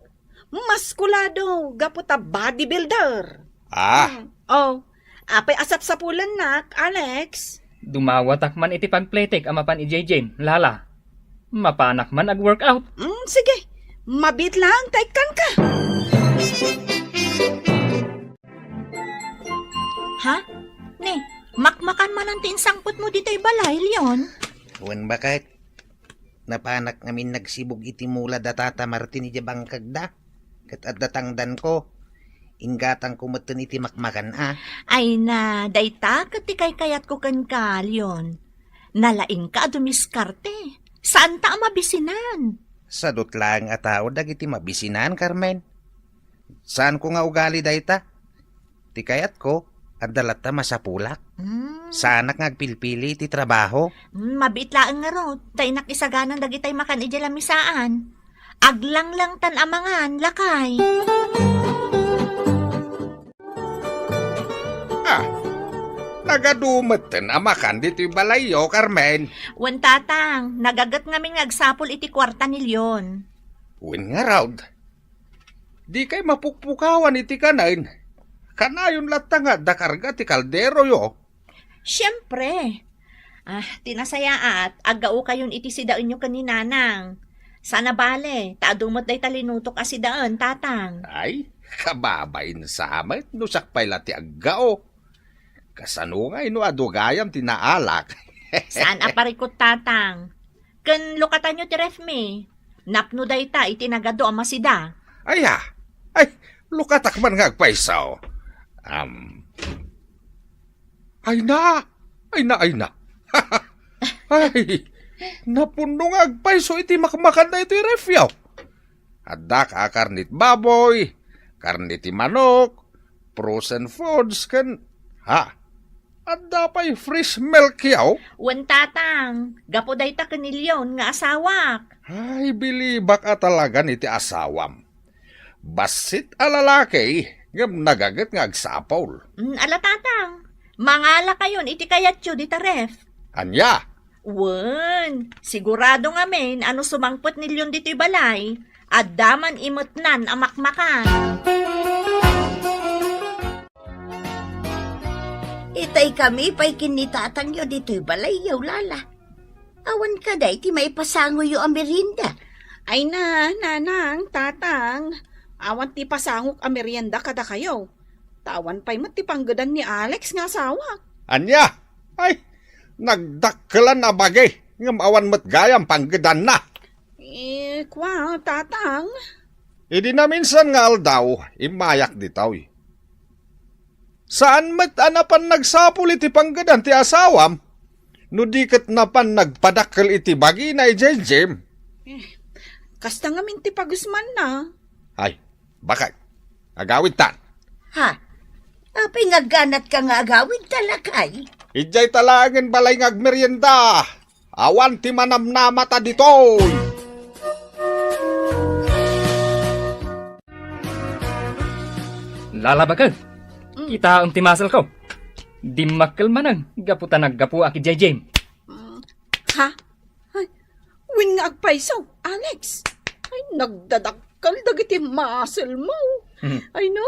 Maskulado, gapu ta bodybuilder. Ah. Mm. Oh, apay a sapsapulennak, Alex? Dumawatak man iti pagpletek a mapan idiay gym, Lala. Mapanak man ag-workout. Mm, sige. Mabiit lang, taikkan ka. Ha? Ne, makmakan manen ti insangpetmo ditoy balay, Leon? Wen, baket. Napanak ngamin nagsibug iti mula da Tata Martin idiay bangkegda, ket adda tangdanko. Inggatangko metten iti makmakan a. Ay na, dayta ket ti kaykayatko kenka, Leon. Nalaingka a dumiskarte. Saanta a mabisinan. Sadut laeng a tao dagiti mabisinan, Carmen. Saanko nga ugali dayta. Ti kayatko, adda latta masapulak. Mm. Saanak nga agpilpili iti trabaho. Mm, mabiit laeng ngarud, ta innak isaganan dagitay makan idiay lamisaan. Aglanglangtan a mangan, lakay. Ah, nagadu metten a makan ditoy balayyo, Carmen. Wen, Tatang, nagaget ngamin nga agsapul iti kuarta ni Leon. Wen ngarud. Dikay mapukpukawan iti kanen. Kanayon latta nga adda karga ti kalderoyo. Siempre. Ah, ti nasayaat, aggaokayon iti sidaenyo ken ni Nanang. Saan a bale, ta adu met dayta linutok a sidaen, Tatang. Ay, kababain sa met no siak pay la ti aggao. Kasano ngay no adu gayam ti naalak? Saan a parikut, Tatang? Ken lukatanyo ti refmi. Napno dayta iti nagadu a masida. Aya, ay, lukatak man nga agpayso. Am, ay na, ay na, ay na. Ay, napunno nga agpayso iti makmakan daytoy refyo. Adda ka karnit baboy, karni ti manok, frozen foods, ken, ha, adda pay fresh milk yaw. Wen, Tatang, gapu dayta ken ni Leon nga asawak. Ay, bilibak a talagan iti asawam. Bassit a lalaki, ngem nagaget nga agsapul. Mm, ala, Tatang, mangalakayon iti kayatyo dita ref. Ania? Wen, sigurado ngamin a no sumangpet ni Leon ditoy balay, adda man imetnan a makmakan. Itay kami pay ken ni tatangyo ditoy balay yaw, Lala. Awan kadi ti maipasangoyo a merienda? Ay na, nanang, tatang, awan ti pasangok a merienda kadakayo. Ta awan pay met ti panggedan ni Alex nga asawak. Ania? Ay, nagdakkelan a bagi, ngem awan met gayam panggedanna. Eh, kua, tatang. Idi naminsan nga aldaw, immayak ditoy. Saan met a napan nagsapul iti panggedan ti asawam, no di ket napan nagpadakkel iti bagina idiay gym. Eh, kasta ngamin ti pagusmanna. Ay, bakay, agawidtan. Ha? Apay nga agganatka nga agawidta, lakay? Idiay ta laengen balay nga agmerienda. Awan ti manamnamata ditoy. Lala, bakay. Mm. Kitaem ti muscle ko. Dimmakkel manen gapu ta naggapuak idiay gym. Mm. Ha? Ay, wen nga agpayso, Alex. Ay, nagdadakkel dagiti muscle mo. Hmm. Ay, no.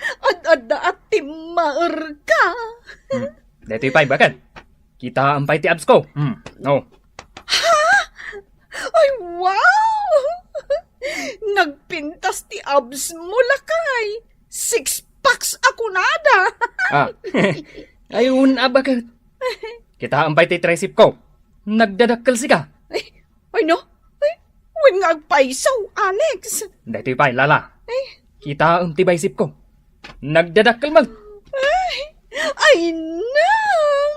Ad-adda a timmaerka. Hmm. Daytoy pay, bakay. Kitaem pay ti abs ko. Hmm. No. Ha? Ay, wow! Nagpintas ti abs mo, lakay. Six packs a kunada. Ah. Ay, un-a, bakay. Kitaem pay ti tricep ko. Nagdadakkel sika. Ay, ay, no? Ay, wen nga agpayso, Alex. Daytoy pay, Lala. Ay. Kitaem ti bicep ko. Nagdadakkel man. Ay, ay, na!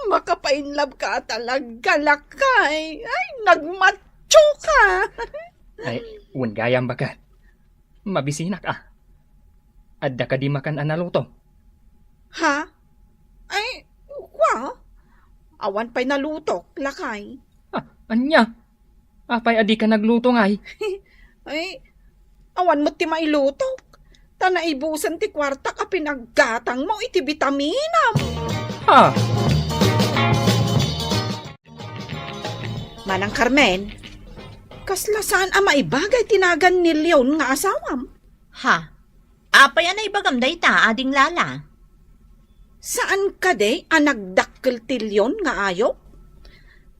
Makapainlove ka talaga, lakay. Ay, nagmatcho ka. Ay, wen gayam, bakay. Mabisinak, ah. Adda kadi makan a naluto? Ha? Ay, kua? Awan pay nalutok, lakay. Ah, ania? Apay a dika nagluto ngay? Ay, awan met ti mailutok. Ta naibusen ti kuartak a pinaggatangmo iti bitaminam. Ha? Manang Carmen, kasla saan a maibagay ti nagan ni Leon nga asawam? Ha? Apay a naibagam dayta, Ading Lala? Saan kadi a nagdakkel ti Leon nga ayup?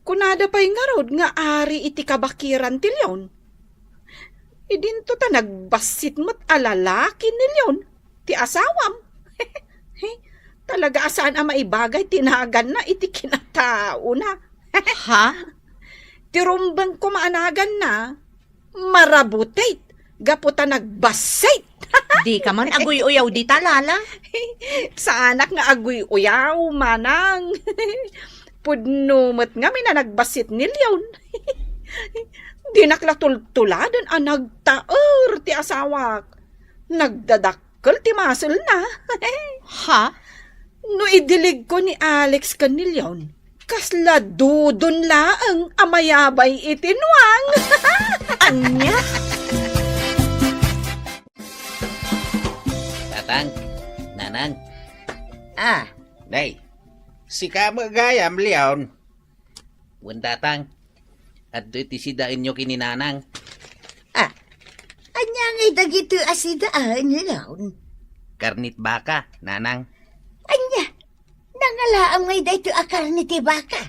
Kunada pay ngarud nga ari iti kabakiran ti Leon. Idinto ta nagbassit met a lalaki ni Leon ti asawam. Talaga a saan a maibagay ti naganna iti kinataona. Ha? Ti rumbeng koma a naganna, marabutit gapu ta nagbassit. Dika man aguy-uyaw dita, Lala. Saanak nga aguy-uyaw, manang. Pudno met ngamin a nagbassit ni Leon. Dinak la tultuladen a nagtaer ti asawak. Nagdadakkel ti muscle-na. Ha? No idiligko ni Alex ken ni Leon, kasla dudon laeng a mayabay iti nuang. Ania? Tatang, nanang. Ah. Nay, sika met gayam, Leon. Wen, tatang, adtoy ti sidaenyo ken ni nanang. Ah, ania ngay dagitoy a sidaen, Leon? Karnit baka, nanang. Ania? Nangalaam ngay daytoy a karne ti baka?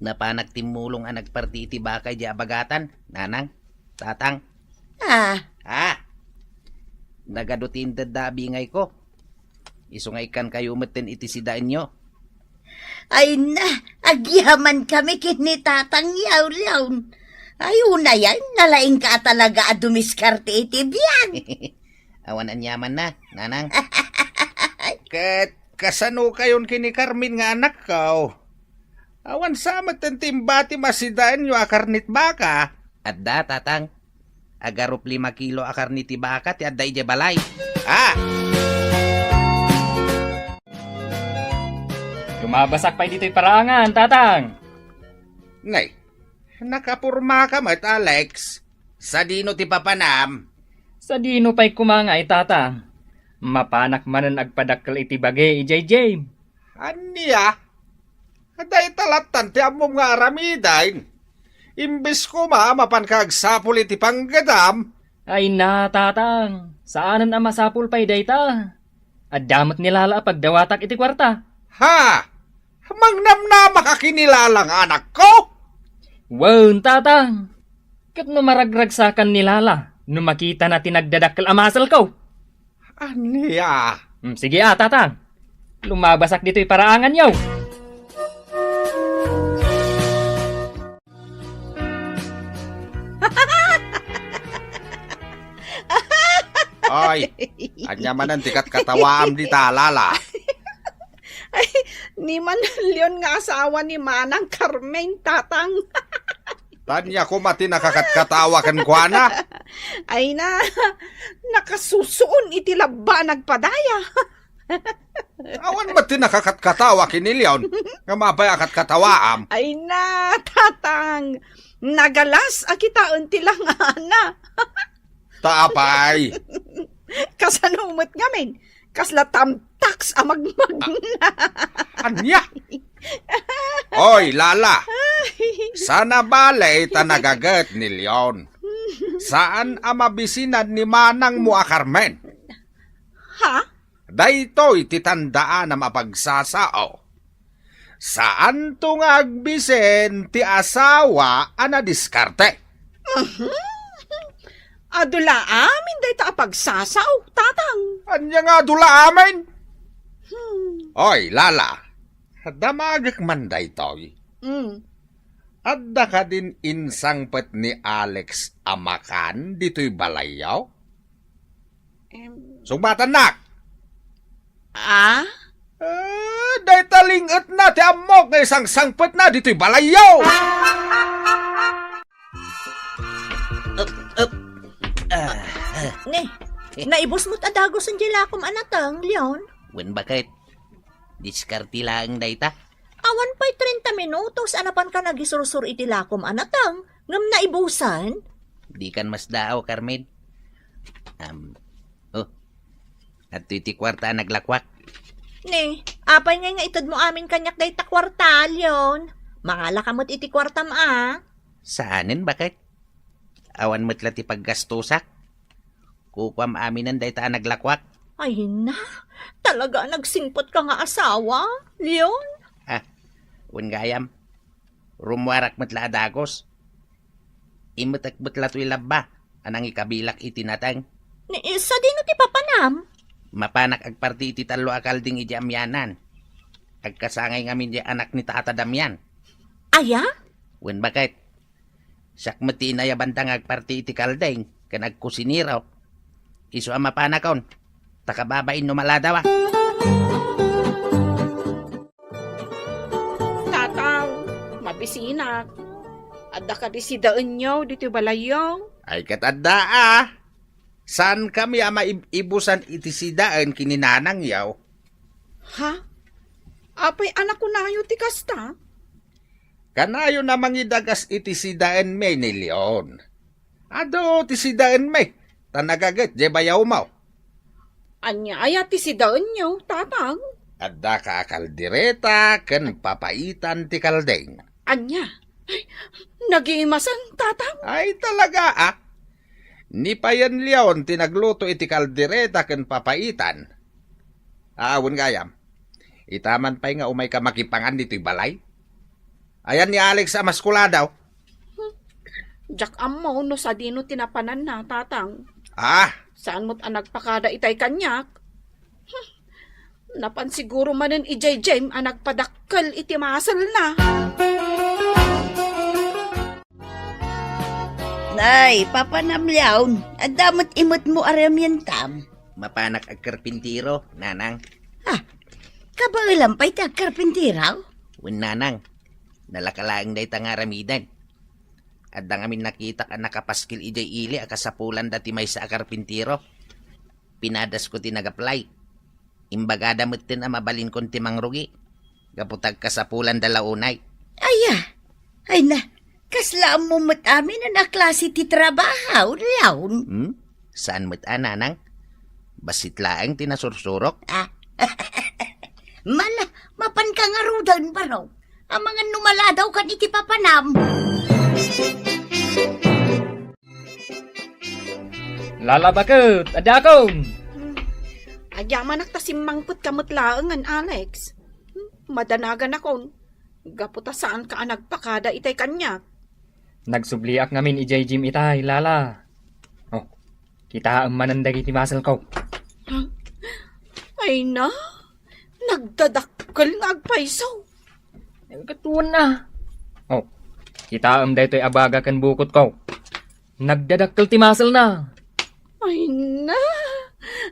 Napanak timmulong a nagparti iti baka idiay abagatan, nanang, tatang. Ah. Ah! Nagadu ti indaddabingayko. Isu nga ikkankayo metten iti sidaenyo. Ay na, agyamankami ken ni Tatang Yawyaw. Ay, unayen, nalaingka a talaga a dumiskarte iti biag. Awan aniamanna, nanang. Ket kasanokayon ken ni Carmen nga anakko? Awan sa met ti imbati masidaenyo a karne ti baka? Adda, Tatang. Agarup lima kilo a karne ti baka ti adda idiay balay. Ah! Lumabasak pay ditoy paraangan, Tatang. Nay, nakapormaka met, Alex. Sadino ti papanam? Sadino pay koma ngay, Tatang? Mapanak manen agpadakkel iti bagi idiay gym. Ania? Dayta lattan ti ammom nga aramiden. Imbes koma a mapanka agsapul iti panggedam. Ay na, Tatang. Saanen a masapul pay dayta. Adda met ni Lala a pagdawatak iti kuarta. Ha? Mangnamnamaka ken ni Lala nga anakko? Wen, Tatang. Ket no maragragsakan ni Lala, no makitana ti nagdadakkel a muscle ko. Ania? Hmm, sige a, Tatang. Lumabasak ditoy paraanganyo. Ay, ania manen ti katkatawaam dita, Lala? Ay, ni Manang Leon nga asawa ni Manang Carmen, Tatang. Ania koma ti nakakatkatawa kenkuana? Ay na, nakasusuon iti labba a nagpadaya. Awan met ti nakakatkatawa ken ni Leon nga mapay a katkatawaam. Ay na, Tatang, nagalas a kitaen ti langana. Ta apay? Kasano met ngamin? Kasla tamtaks a magmagna. Ania? Oy, Lala. Sana bale ta nagaget ni Leon. Saan a mabisinan ni manangmo a Carmen? Ha? Daytoy ti tandaanam a pagsasao. Saanto nga agbisin ti asawa a nadiskarte. Mhm. Adu la amin dayta a pagsasao, Tatang. Ania nga adu la amin? Hmm. Oy, Lala, damagek man daytoy. Mm. Adda kadin insangpet ni Alex a makan ditoy balayyo? Em. Sungbatannak! Ah? Eh, dayta ling-etna ti ammok nga isangsangpetna ditoy balayyo! Up, up. Ah, ah. Ne, naibus met a dagusen diay lakom a nateng, Leon? Wen, baket. Diskarte laeng dayta. Awan pay trenta minutos a napanka nagisursor iti lakom a nateng, ngem naibusan? Dikan masdaaw, Carmen. Am, oh, adtoy ti kuarta a naglakuak. Ne, apay ngay nga itedmo amin kaniak dayta kuarta, Leon? Mangalaka met iti kuartam a. Saanen, baket? Awan met la ti paggastosak. Kukuam aminen dayta a naglakuak. Ay na, talaga a nagsingpetka nga asawa, Leon? Ah, wen gayam, rummuarak met la a dagus. Imetek met la toy labba a nangikabilak iti nateng. Ni, sadino ti papanam? Mapanak agparti iti tallo a kalding idiay amianan. Agkasangay ngamin diay anak ni Tata Damian. Aya? Wen, baket. Siak met ti inayabanda nga agparti iti kalding ken agkusinero. Isu a mapanakon, ta kababain no maladawa. Tatang, mabisinak. Adda kadi sidaenyo ditoy balayyo? Ay, ket adda a. Saankami a maib-ibusan iti sidaen ken ni nanangyo. Ha? Apay a nakunayo ti kasta? Kanayon a mangidagas iti sidaenmi ni Leon. Adu ti sidaenmi, ta nagaget diay bayawmo. Ania aya ti sidaenyo, Tatang? Addaka a kaldereta ken papaitan ti kalding. Ania? Ay, nagiimasen, Tatang? Ay, talaga, ah. Ni payen Leon ti nagluto iti kaldereta ken papaitan. Aawen gayam. Ita man pay nga umayka makipangan ditoy balay? Ayan ni Alex a maskuladaw. Hmm. Diak ammo no sadino ti napananna, Tatang. Ah? Saan met a nagpakada itay kaniak? Hmm. Napan siguro manen idiay gym a nagpadakkel iti muscle-na. Nay, papanam Leon, adda met imetmo a ramientam. Mapanak agkarpintero, nanang. Ha? Kabaelam pay ti agkarpintero? Wen, nanang. Nalaka laeng dayta nga aramiden. Adda ngamin nakitak a nakapaskil idiay ili a kasapulan dati maysa a karpintero. Pinadasko ti nagaplay. Imbagada metten a mabalinkon ti mangrugi. Gapu ta agkasapulan da la unay. Aya, ay na, kasla ammo met amin a klase ti trabaho, Leon. Hmm? Saan met a, nanang? Bassit laeng ti nasursurok. Ah. Mala, mapan ka ngaruden, Baro. Amangan no maladaw kan iti papanam. Lala baket, adakon. Hmm. Agyamanak ta simmangpet ka met laengen, Alex. Hmm, madanaganakon. Gapu ta saan ka a nagpakada itay kaniak. Nagsubliak ngamin idiay gym itay, Lala. Oh, kitaem manen dagiti muscle ko. Huh? Ay na, nagdadakkel nga agpayso. Katuon na. Oh, kitaem daytoy a baga ken bukot ko. Nagdadakkel ti muscle na. Ay na,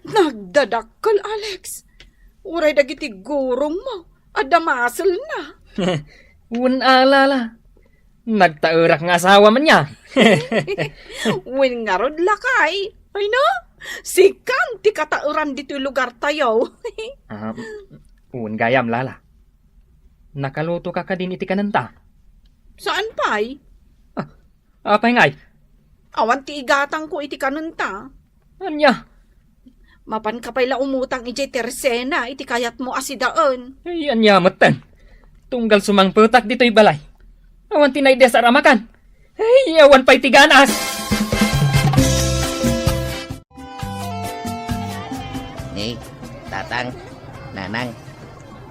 nagdadakkel, Alex. Uray dagiti gurong mo, adda muscle na. Wen a, Lala. Nagtaerak nga asawa man ya. Wen ngarud, lakay. Ay na, sikan ti kataeran ditoy lugar tayo. Ah, wen gayam, Lala. Nakaluto ka kadin iti kanenta? Saan pay? Ah, apay ngay? Awan ti igatangko iti kanenta. Ania? Mapan ka pay la umutang idiay Tersena iti kayatmo a sidaen. Ay, ania metten? Tunggal sumangpetak ditoy balay. Awan ti naidesar a makan. Ay, awan pay ti ganas. Ni, Tatang, Nanang,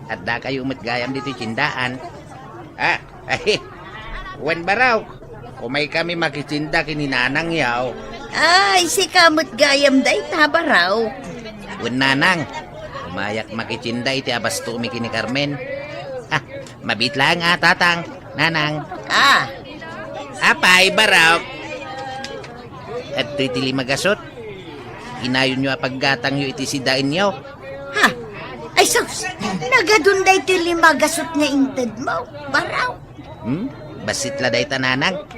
adda kayo met gayam ditoy tindaan? Ah, ay, wen, Baraw, umay kami makitinda ken ni Nanang yaw. Ay, sika met gayam dayta, Baraw. Wen, Nanang, umayak makitinda iti abastomi ken ni Carmen. Ah, mabiit laeng a, Tatang, Nanang. Ah. Apay, Baraw? Adtoy ti lima gasut. Inayonyo a paggatangyo iti sidaenyo. Ha? Ay, sus! Nagadun daytoy lima gasut nga intedmo, Baraw. Hmm? Bassit la dayta, Nanang.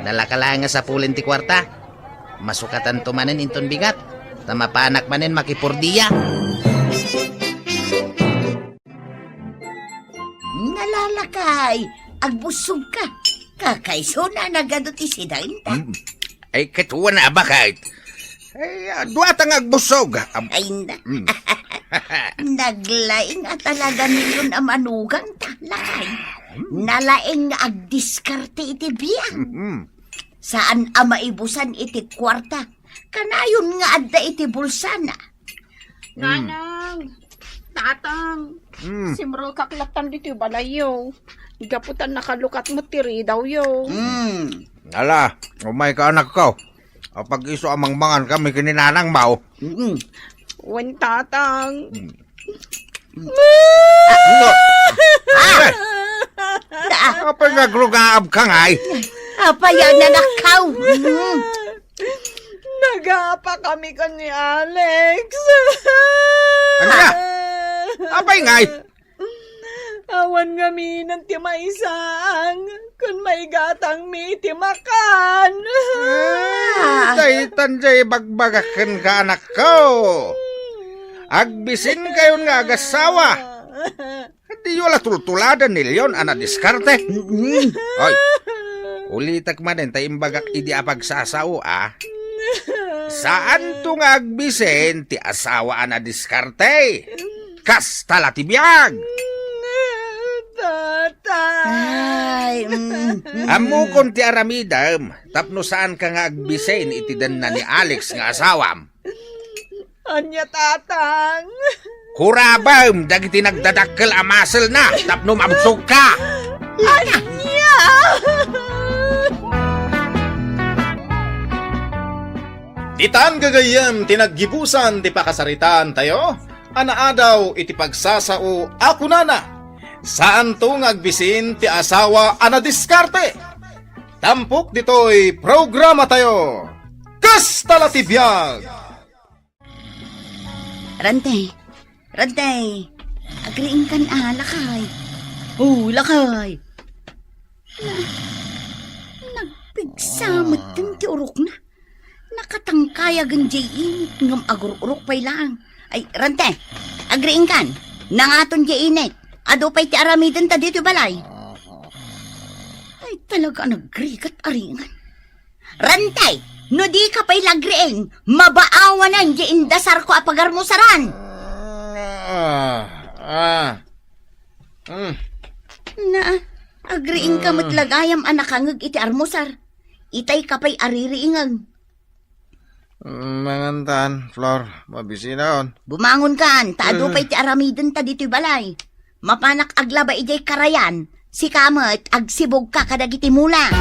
Nalaka laeng a sapulen ti kuarta. Masukatanto manen inton bigat. Ta mapanak manen makipordia. Nalalakay, agbussog ka. Kakaisuna nagadu ti sidaenta. Mm. Ay, ket wen a, baket. Ay, ah, duata nga agbussog. Am- Ay, na. Mm. Naglaing a talaga niyon a manugangta, lakay. Mm. Nalaing nga agdiskarte iti biag. Mm. Saan a maibusan iti kuarta. Kanayon nga adda iti bulsana. Mm. Nanang, Tatang, Mm. simrekak lattan ditoy balayyo. Gapu ta nakalukat met ti ridawyo. Mm. Ala, umayka, anakko. Apag-isu a mangmangan kami ken ni Nanangmo. Mm. Wen, Tatang. Mm. Ano? Ah! Ah! Apay nga agrugaabka ngay? Apay a nanakaw? Mm. Nagapa kami ken ni Alex. Ania? Apay ngay? Awan ngamin ti maisang ken maigatangmi iti makan. Ah, daytan diay ibagbagak kenka, anakko. Agbisinkayon nga agassawa. Diyo la tultuladen ni Leon a nadiskarte? Mm. Oy, ulitek manen ta imbagak idi a pagsasao, a. Saanto nga agbisin ti asawa a nadiskarte. Kasta la ti biag. Tatay. Ay, mm, mm. Ammokon ti aramidem tapno saanka nga agbisin iti denna ni Alex nga asawam. Ania, Tatang? Kurabem dagiti nagdadakkel a muscle na tapno mabsogka. Ania? Ditan gagayyem ti naggibusan ti pakasaritaan tayo a naadaw iti pagsasao a kunana, saanto nga agbisin ti asawa a nadiskarte. Tampok ditoy programa tayo. Kasta la ti biag! Rante! Rante! Agriingkan a, lakay! Oh, lakay! Nagpigsa metten ti urokna. Nakatangkayagen diay init ngem agur-urok pay laeng. Ay, Rante, agriingkan. Nangaton diay init. Adu pay ti aramidenta ditoy balay. Ay, talaga a nagrigat a ringan. Rante, no di ka pay lagriing, mabaawanen diay indasarko a pagarmusaran. Ah, ah. Mm. Na, agriing ka met la gayam a nakangeg iti armusar. Itay ka pay a ririingeg. Mm, mangantan, Flor, mabisinaon. Bumangon kan, ta adu pay ti aramidenta ditoy balay. Mapanak aglaba idiay karayan, sika met agsibog ka kadagiti mula.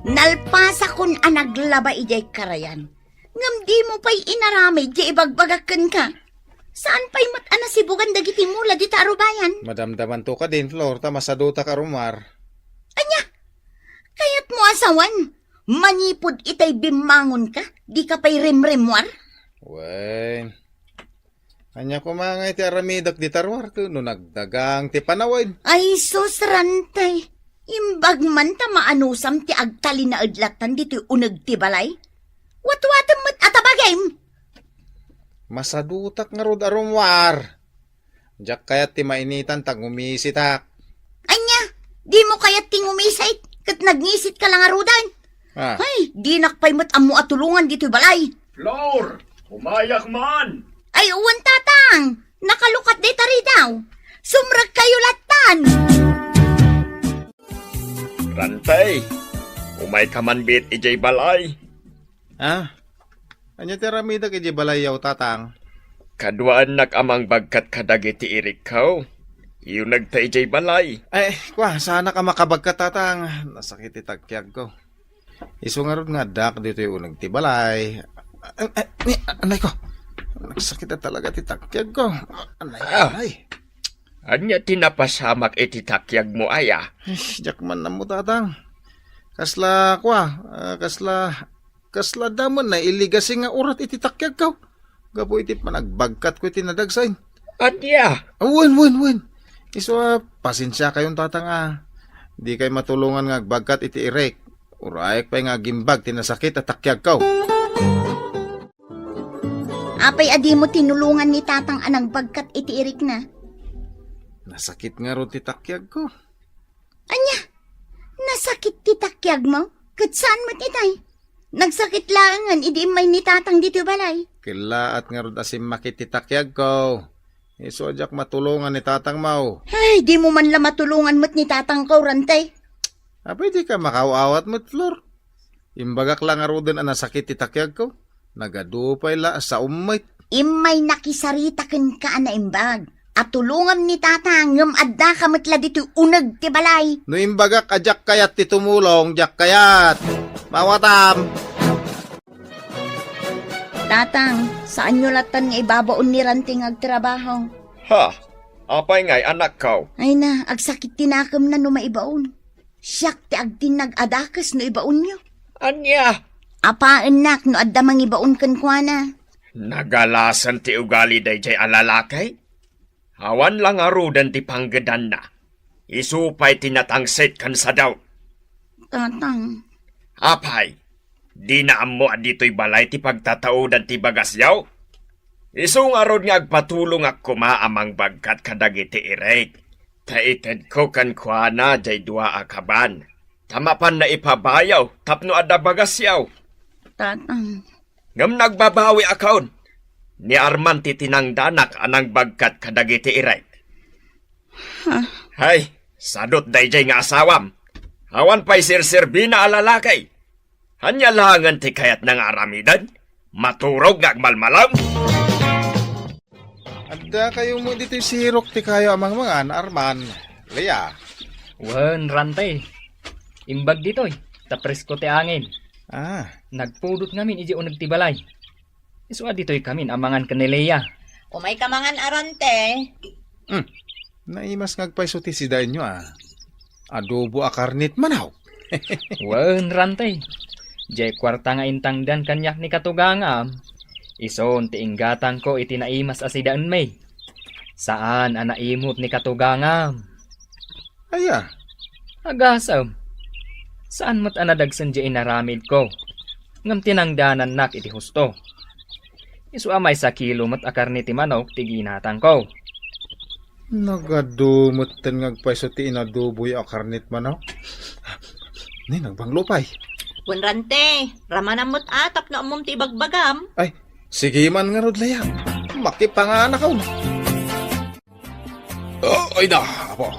Nalpasakon a naglaba idiay karayan. Ngem dimo pay inaramid ti ibagbagak kenka. Saan pay met a nasibogan dagiti mula dita a rubayan? Madamdamanto kadin, Flor, ta masadutak a rummuar. Ania? Kayatmo a sawen? Manipud itay bimmangonka, dika pay rimrimmuar? Wen. Ania koma ngay ti aramidek dita ruar ket no nagdagang ti panawen? Ay, sus, Rantay. Imbag man ta maanusam ti agtalinaed latan ditoy uneg ti balay. Watwatem met a tabagim. Masadutak ngarud a rummuar. Diak kayat ti mainitan ta ngumisitak. Ania? Dimo kayat ti ngumisit? Ket nagngisitka la ngaruden? Ah. Ay, dinak pay met ammo a tulongan ditoy balay. Flor, umayak man! Ay, wen, Tatang! Nakalukat dayta ridaw! Sumrekkayo lattan! Rantay, umayka man biit idiay balay. Ha? Ania ti aramidek idiay balayyo, Tatang? Kaduaennak a mangbagkat kadagiti irikko. Iunegta idiay balay. Ay, kua, saanak a makabagkat, Tatang. Nasakit ti takiagko. Isu ngarud nga addak ditoy uneg ti balay. Ay, ay, ni, anay ko. Nagsakit na talaga ti takiagko. Anay, Ah. anay. Ania ti napasamak iti takiagmo, aya? Ay, diak man ammo, Tatang. Kasla, kua, ah, kasla, kasla damon na iligasi nga urat iti takiagko. Gapu iti panagbagkatko iti nadagsain. Ania? Ah, wen, wen, wen. Isu a, pasensiakayon, Tatang, a. Dikay matulongan nga agbagkat iti irik. Urayek pay nga agimbag ti nasakit a takiagko. Apay a dimo tinulongan ni Tatang a nagbagkat iti irikna? Nasakit ngarud ti takiagko. Ania? Nasakit ti takiagmo? Ket saan met itay? Nagsakit laengen idi immay ni Tatang ditoy balay. Kellaat ngarud a simmakit ti takiagko. Isu a diak matulongan ni Tatangmo. Ay, dimo man la matulongan met ni Tatangko, Rantay. Apay dika makaaw-awat met, Flor? Imbagak la ngaruden a nasakit ti takiagko. Nagadu pay la a saom met. Immay nakisarita kenka a naimbag a tulongam ni Tatang ngem addaka met la ditoy uneg ti balay. No imbagak a diak kayat ti tumulong, diak kayat. Mawatam. Tatang, saanyo lattan nga ibabaon ni Ranti nga agtrabaho? Ha? Apay ngay, anakko? Ay na, agsakit ti nakemna no maibaon. Siak ti agtinnag a dakes no ibaonyo. Ania? Apaennak no adda mangibaon kenkuana. Nagalasen ti ugali daydiay a lalaki? Awan la ngaruden ti panggedanna. Isu pay ti natangsit ken sadaw. Tatang. Apay, dina ammo a ditoy balay ti pagtataudan ti bagasyo? Isu ngarud nga agpatulongak koma a mangbagkat kadagiti irik, ta itedko kenkuana diay dua a kaban, ta mapanna ipabayaw tapno adda bagasyo. Tatang. Ngem nagbabawiakon. Ni Arman ti tinangdanak a nangbagkat kadagiti irik. Ha? Hay, sadut daydiay nga asawam. Awan pay serserbina a lalaki. Ania laengen ti kayatna nga aramiden? Maturog nga agmalmalem? Adda kayo mo ditoy sirok ti kayo a mangmangan, Arman. Lea. Wen, Rante. Imbag ditoy, ta presko ti angin. Ah. Nagpudot ngamin iti uneg ti balay. Isu a ditoy kamin a mangan ken ni Lea. Umay ka mangan, Arante. Hmm. Naimas nga agpayso ti sidaenyo, ah. Adobo a karnit manaw. Wen, Rante. Diay kuarta nga intangdan kaniak ni katugangam. Isun ti inggatangko iti naimas a sidaenmi. Saan a naimut ni katugangam. Aya? Agasem, saan met a nadagsen diay inaramidko, ngem tinangdanannak iti husto. Isu a maysa kilo met a karne ti manok ti ginatangko. Nagadu metten nga agpayso ti inaduboyo a karne ti manok. Nay, nagbanglo pay. Wen Rante, ramanam met a tapno ammom ti ibagbagam. Ay, sige man ngarud, Lea. Makipanganakon. Oh, ay na, apo.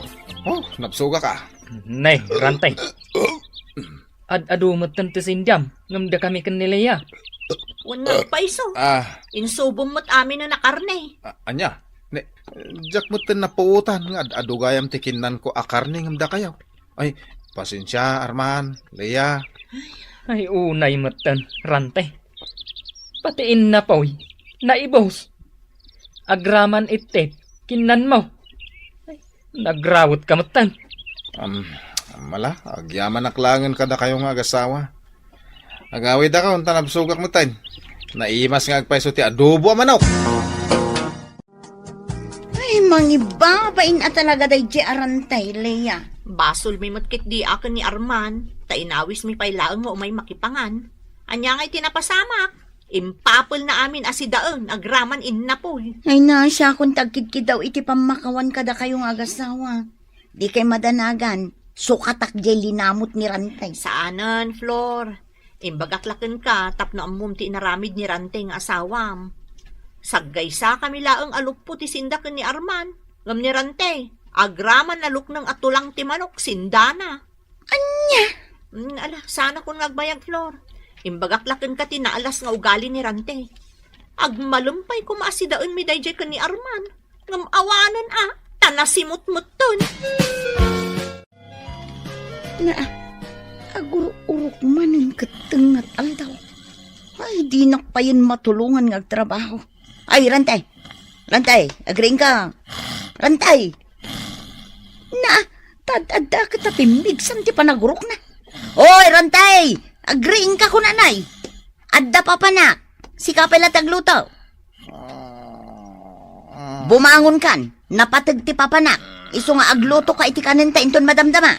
Oh, nabsugak a. Nay, Rante. Ad-adu metten ti sindiam, ngem dakami ken ni Lea. Wen nagpayso. Ah. Insubom met amin a karne. A-, ania? Ne, diak metten napuotan nga ad-adu gayam ti kinnanko a karne ngem dakayo. Ay, pasensia, Arman, Lea. Ay, unay metten, Rante. Pati innapoy, naibus. Agraman itted, kinnanmo. Ay, nagrawet ka metten. Am, ammala, agyamanak laengen kadakayo nga agasawa. Agawidakon ta nabsugak metten. Naimas nga agpayso ti adobo a manok. Ay, mangibabain a talaga daydiay a Rantay, Lea. Basolmi met ketdi a ken ni Arman, ta inawismi pay laeng nga umay makipangan. Ania ngay ti napasamak? Impapelna amin a sidaen agraman innapoy. Ay, naasiakon ti agkidkidaw iti pammakawan kadakayo nga agasawa. Dikay madanagan, sukatak diay linamut ni Rantay. Saanen, Flor. Imbagak la kenka tapno ammom ti inaramid ni Rantay nga asawam. Saggaysakami laeng a luppo ti sinda ken ni Arman. Ngem ni Rantay, agraman a lukneng a tulang ti manok, sindana. Ania? Mm, ala, saanakon nga agbayag, Flor. Imbagak la kenka ti naalas nga ugali ni Rante. Agmalem pay koma a sidaenmi daydiay ken ni Arman. Ngem awanen a, ta nasimutmutten. Naa, agur-urok manen ket tengnga ti aldaw. Ay, dinak payen matulongan nga agtrabaho. Ay, Rantay! Rantay, agriingka! Rantay! Na, tad-adda ket a pimmigsam ti panagurokna. Oy, Rantay! Agriingka kunanay! Adda papanak! Sika pay la ti agluto! Bumangonkan! Napateg ti papanak! Isu nga aglutoka iti kanenta inton madamdama!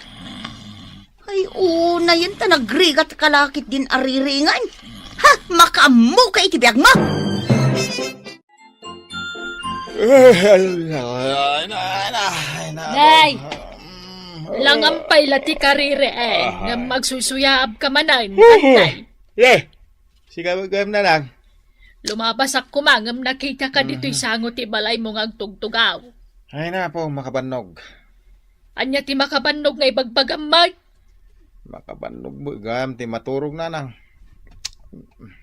Ay, unayen ta nagrigat ka la ketdin a riringan. Ha! Makaammoka iti biagmo! Ay, na, na, ay, na, Nay! Mm. Langam pay la ti kariri, eh. Aha. Ngem magsuysuyaab ka manen, Nay. Eh, sika gayam na lang. Lumabasak koma, ngem nakita ka ditoy Mhm. sango ti balaymo nga agtugtugaw. Ay, na po, makabannog. Ania ti makabannog nga ibagbagam met? Makabannog met gayam ti maturog, nanang.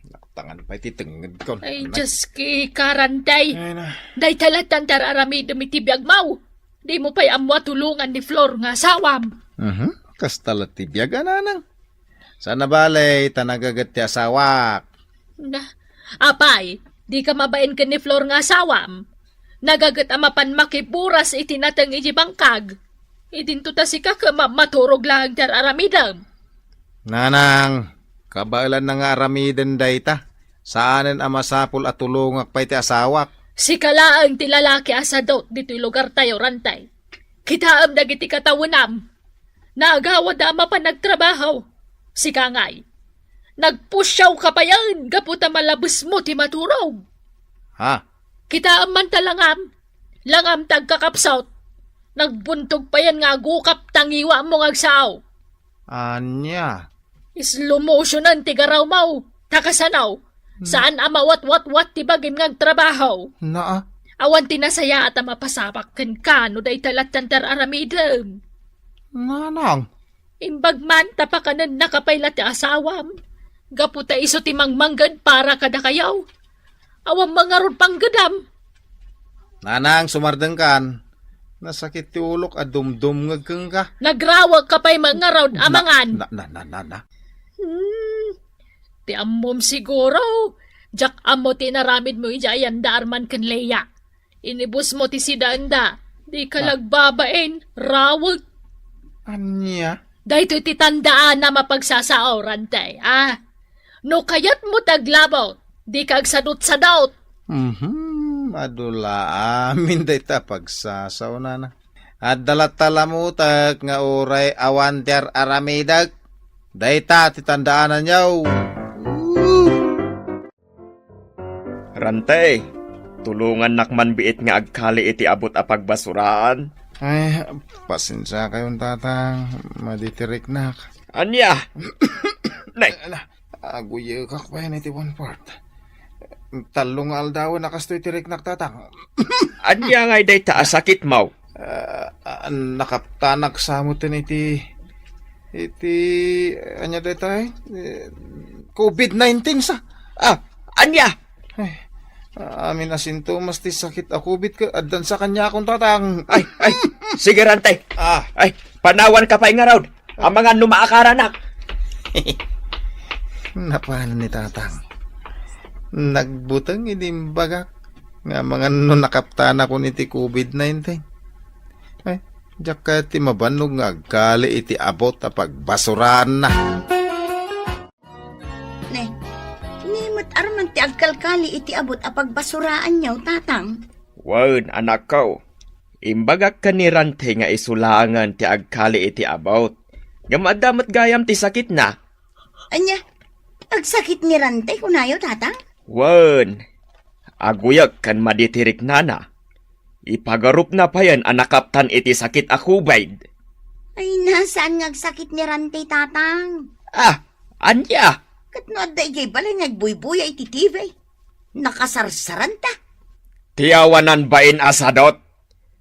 Naktangan pay ti tengngedkon. Ay, Dios ki, Karantay. Ay, na. Dayta lattan ti ar-aramidem iti biagmo. Dimo pay ammo a tulongan ni Flor nga asawam. Mhm. Kasta la ti biag, a, nanang. Saan a bale, ta nagaget ti asawak. Na, apay, dika mabain ken ni Flor nga asawam? Nagaget a mapan makiburas iti nateng iti bangkag. Idinto ta sika ket ma-, maturog laeng ti ar-aramidem. Nanang, kabaelanna nga aramiden dayta. Saanen a masapul a tulongak pay ti asawak. Sika laeng ti lalaki a sadut ditoy lugartayo, Rantay. Kitaem dagiti katawenam. Naagawada a mapan nagtrabaho. Sika ngay, nagpusiaw ka payen gapu ta malabesmo ti maturog. Ha? Kitaem man ta langam. Langam ta agkakapsut. Nagbuntog payen nga agukap ta ngiwatmo nga agsao. Ania? Slow motionan ti garawmo. Ta kasano? Hmm. Saan a mawatwatwat ti bagim nga agtrabaho. Naa. Awan ti nasayaat a mapasamak kenka no dayta lattan ti ar-aramidem. Nanang. Imbag man ta pakanennaka pay la ti asawam. Gapu ta isu ti mangmangged para kadakayo. Awan mangarud panggedam. Nanang, sumardengkan. Nasakit ti ulok a dumdumngeg kenka. Nagrawek ka pay mangarud a Na-, mangan. na, na, na, na, na. Hmm. Ti ammom siguro, diak ammo ti inaramidmo idiay anda Arman ken Lea. Inibusmo ti sidaenda. Dika Ah. lagbabain, rawek. Ania? Daytoy ti tandaanam a pagsasaoran, tay, a. No kayatmo ti aglabut, dika agsadutsadut. Mhm, adu la amin dayta a pagsasaonana. Adda latta lamutek nga uray awan ti ar-aramidek. Dayta ti tandaananyo. Rante, tulongannak man biit nga agkali iti abut a pagbasuraan. Ay, pasensiakayon, Tatang. Madi ti riknak. Ania? Nay. Ala, aguyekak pay iti one fourth. Tallo nga aldawen a kastoy ti riknak, Tatang. Ania ngay dayta a sakitmo? Ah, ah, nakaptanak sa metten iti, iti, ania dayta, eh? Eh, covid nineteen sa. Ah, ania? Ay, amin a sintomas ti sakit a covid ket addan sa kaniakon, Tatang. Ay, ay, sige, Rante. Ah. Ay, panawanka pay ngarud. Amangan no maakaranak. Napanan ni Tatang. Nagbuteng idi imbagak nga amangan no nakaptanakon iti covid nineteen. Ay, diak kayat ti mabannog nga agkali iti abut a pagbasuraanna. Ne, ni met Arman ti agkalkali iti abut a pagbasuraanyo, Tatang? Wen, anakko. Imbagak ken ni Rante nga isu laengen ti agkali iti abut. Ngem adda met gayam ti sakitna. Ania? Agsakit ni Rante, kunayo, Tatang? Wen, aguyek ken madi ti riknana. Ipagarupna payen a nakaptan iti sakit a covid. Ay, na, saan nga agsakit ni Rante, Tatang? Ah, ania? Ket no adda idiay balay nga agbuybuya iti T V, nakasarsaranta. Ti awanan bain a sadot.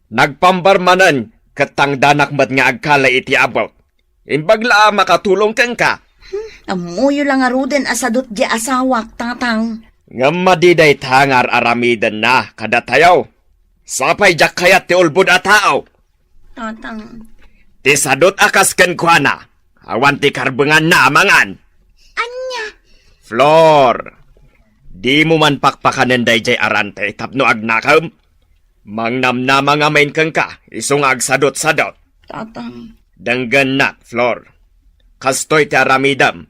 Nagpambar manen ket tangdanak met nga agkali iti abut. Imbag la a makatulong kenka. Hmm, ammoyo la ngaruden a sadot diay asawak, Tatang. Ngem madi dayta nga ar-aramidenna kadatayo. Sapay diak kayat ti ulbod a tao. Tatang. Ti sadot a kas kenkuana, awan ti karbenganna a mangan. Ania? Flor, dimo man pakpakanen daydiay a Rante tapno agnakem? Mangnamnama ngamin kenka, isu nga agsadutsadut. Tatang. Denggennak, Flor. Kastoy ti aramidem.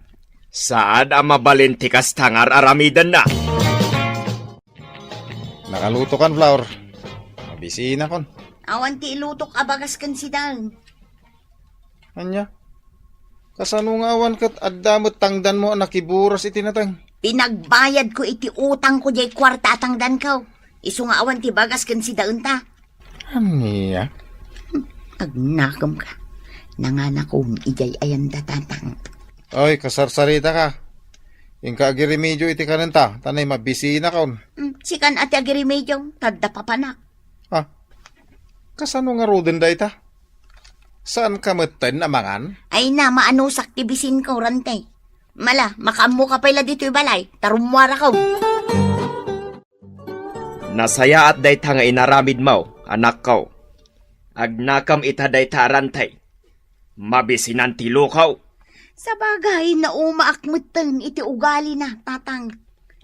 Saan a mabalin ti kasta nga ar-aramidenna. Nakalutokan, Flor. Mabisinakon. Awan ti ilutok a bagas ken sidaen. Ania? Kasano nga awan ket adda met tangdanmo a nakiburas iti nateng? Pinagbayadko iti utangko diay kuarta a tangdanko. Isu nga awan ti bagas ken sidaenta. Ania? Hmm, agnakemka. Nanganakom idiay ayanda, Tatang. Oy, kasarsaritaka. Inka agiremedio iti kanenta, ta nay mabisinakon. Hmm, sikan a ti agiremedio, ta adda papanak. Ah, kasano ngaruden dayta? Saanka metten a mangan? Ay na, maanusak ti bisinko, Rante. Mala, makaammoka pay la ditoy balay, ta rummuarako. Nasayaat dayta nga inaramidmo, anakko. Agnakem ita dayta a Rante. Mabisinan ti luko. Sabagay, naumaak metten iti ugalina, Tatang.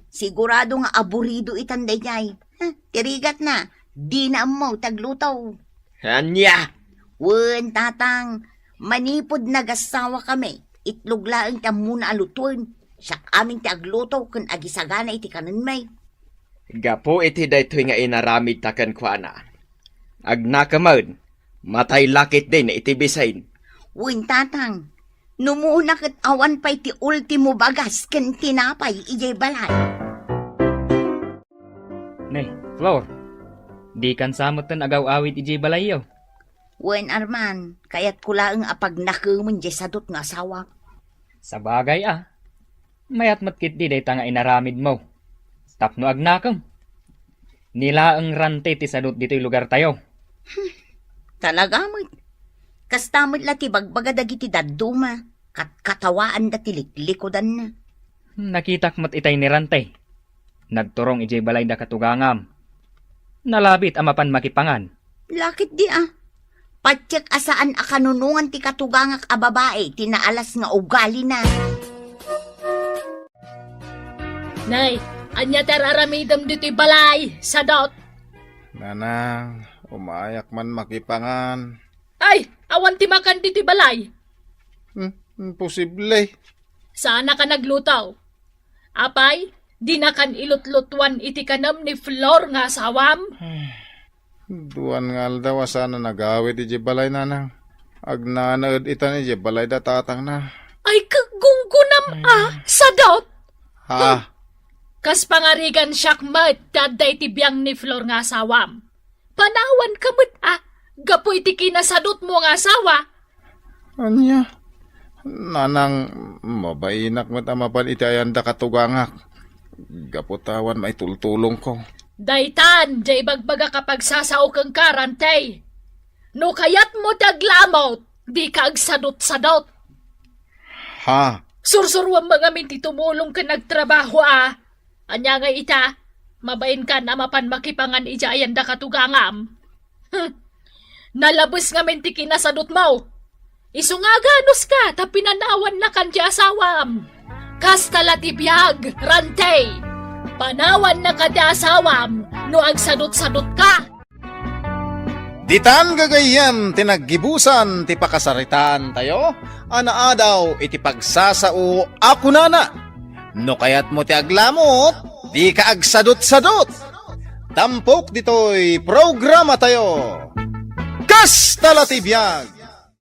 Sigurado nga aburido itan daydiay. Ha, ti rigatna, dina ammo ti agluto. Ania? Wen, Tatang, manipud nagassawakami, itlog laeng ti ammona a lutoen. Siak amin ti agluto ken agisagana iti kanenmi. Gapu iti daytoy nga inaramidta kenkuana, agnakemen, matay la ketdin iti bisin. Wen, Tatang, numona ket awan pay ti ultimo bagas ken tinapay idiay balay. Ne, Flor, dikan sa metten agaw-awid idiay balayyo? Wen, Arman, kayatko laeng a pagnakemen diay sadot nga asawak. Sabagay a, mayat met ketdi dayta nga inaramidmo. Tapno agnakem. Ni laeng Rante ti sadot ditoy lugartayo. Hmm, talaga met. Kasta met la ti bagbaga dagiti dadduma, katkatawaanda ti liklikudanna. Hmm, nakitak met itay ni Rante. Nagturong idiay balay da katugangam. Nalabit a mapan makipangan. La ketdi a. Patiek a saan a kanunongan ti katugangak a babai ti naalas nga ugalina. Nay, ania ti ar-aramidem ditoy balay, sadot? Nanang, umayak man makipangan. Ay, awan ti makan ditoy balay. Hmm, imposible. Saanaka nagluto. Apay, dinakan ilutlutuan iti kanem ni Flor nga asawam? Duan nga aldaw a saan a nagawid idiay balay, nanang. Agnanaed itan idiay balay da tatangna. Ay, kagunggunam a, sadot? Ha? Kas pangarigan siak met ti adda iti biang ni Flor nga asawam. Panawanka met a, gapu iti kinasadutmo nga asawa. Ania? Nanang, mabainak met a mapan iti ayan da katugangak. Gapu ta awan maitultulongko. Daytan, diay ibagbagak a pagsasao kenka, Rantey. No kayatmo ti aglamut, dika agsadutsadut. Ha? Sursuruam ngamin ti tumulong ken agtrabaho a. Ania nga ita, mabainkan a mapan makipangan idiay ayan da katugangam. Hmm. Nalabes ngamin ti kinasadutmo. Isu nga aganuska ta pinanawannakan ti asawam. Kasta la ti biag, Rantey. Panawannaka ti asawam no agsadutsadutka. Ditan gagayyem ti naggibusan ti pakasaritaan tayo a naadaw iti pagsasao a kunana, "No kayatmo ti aglamut, dika agsadutsadut." Tampok ditoy programa tayo. Kasta la ti biag!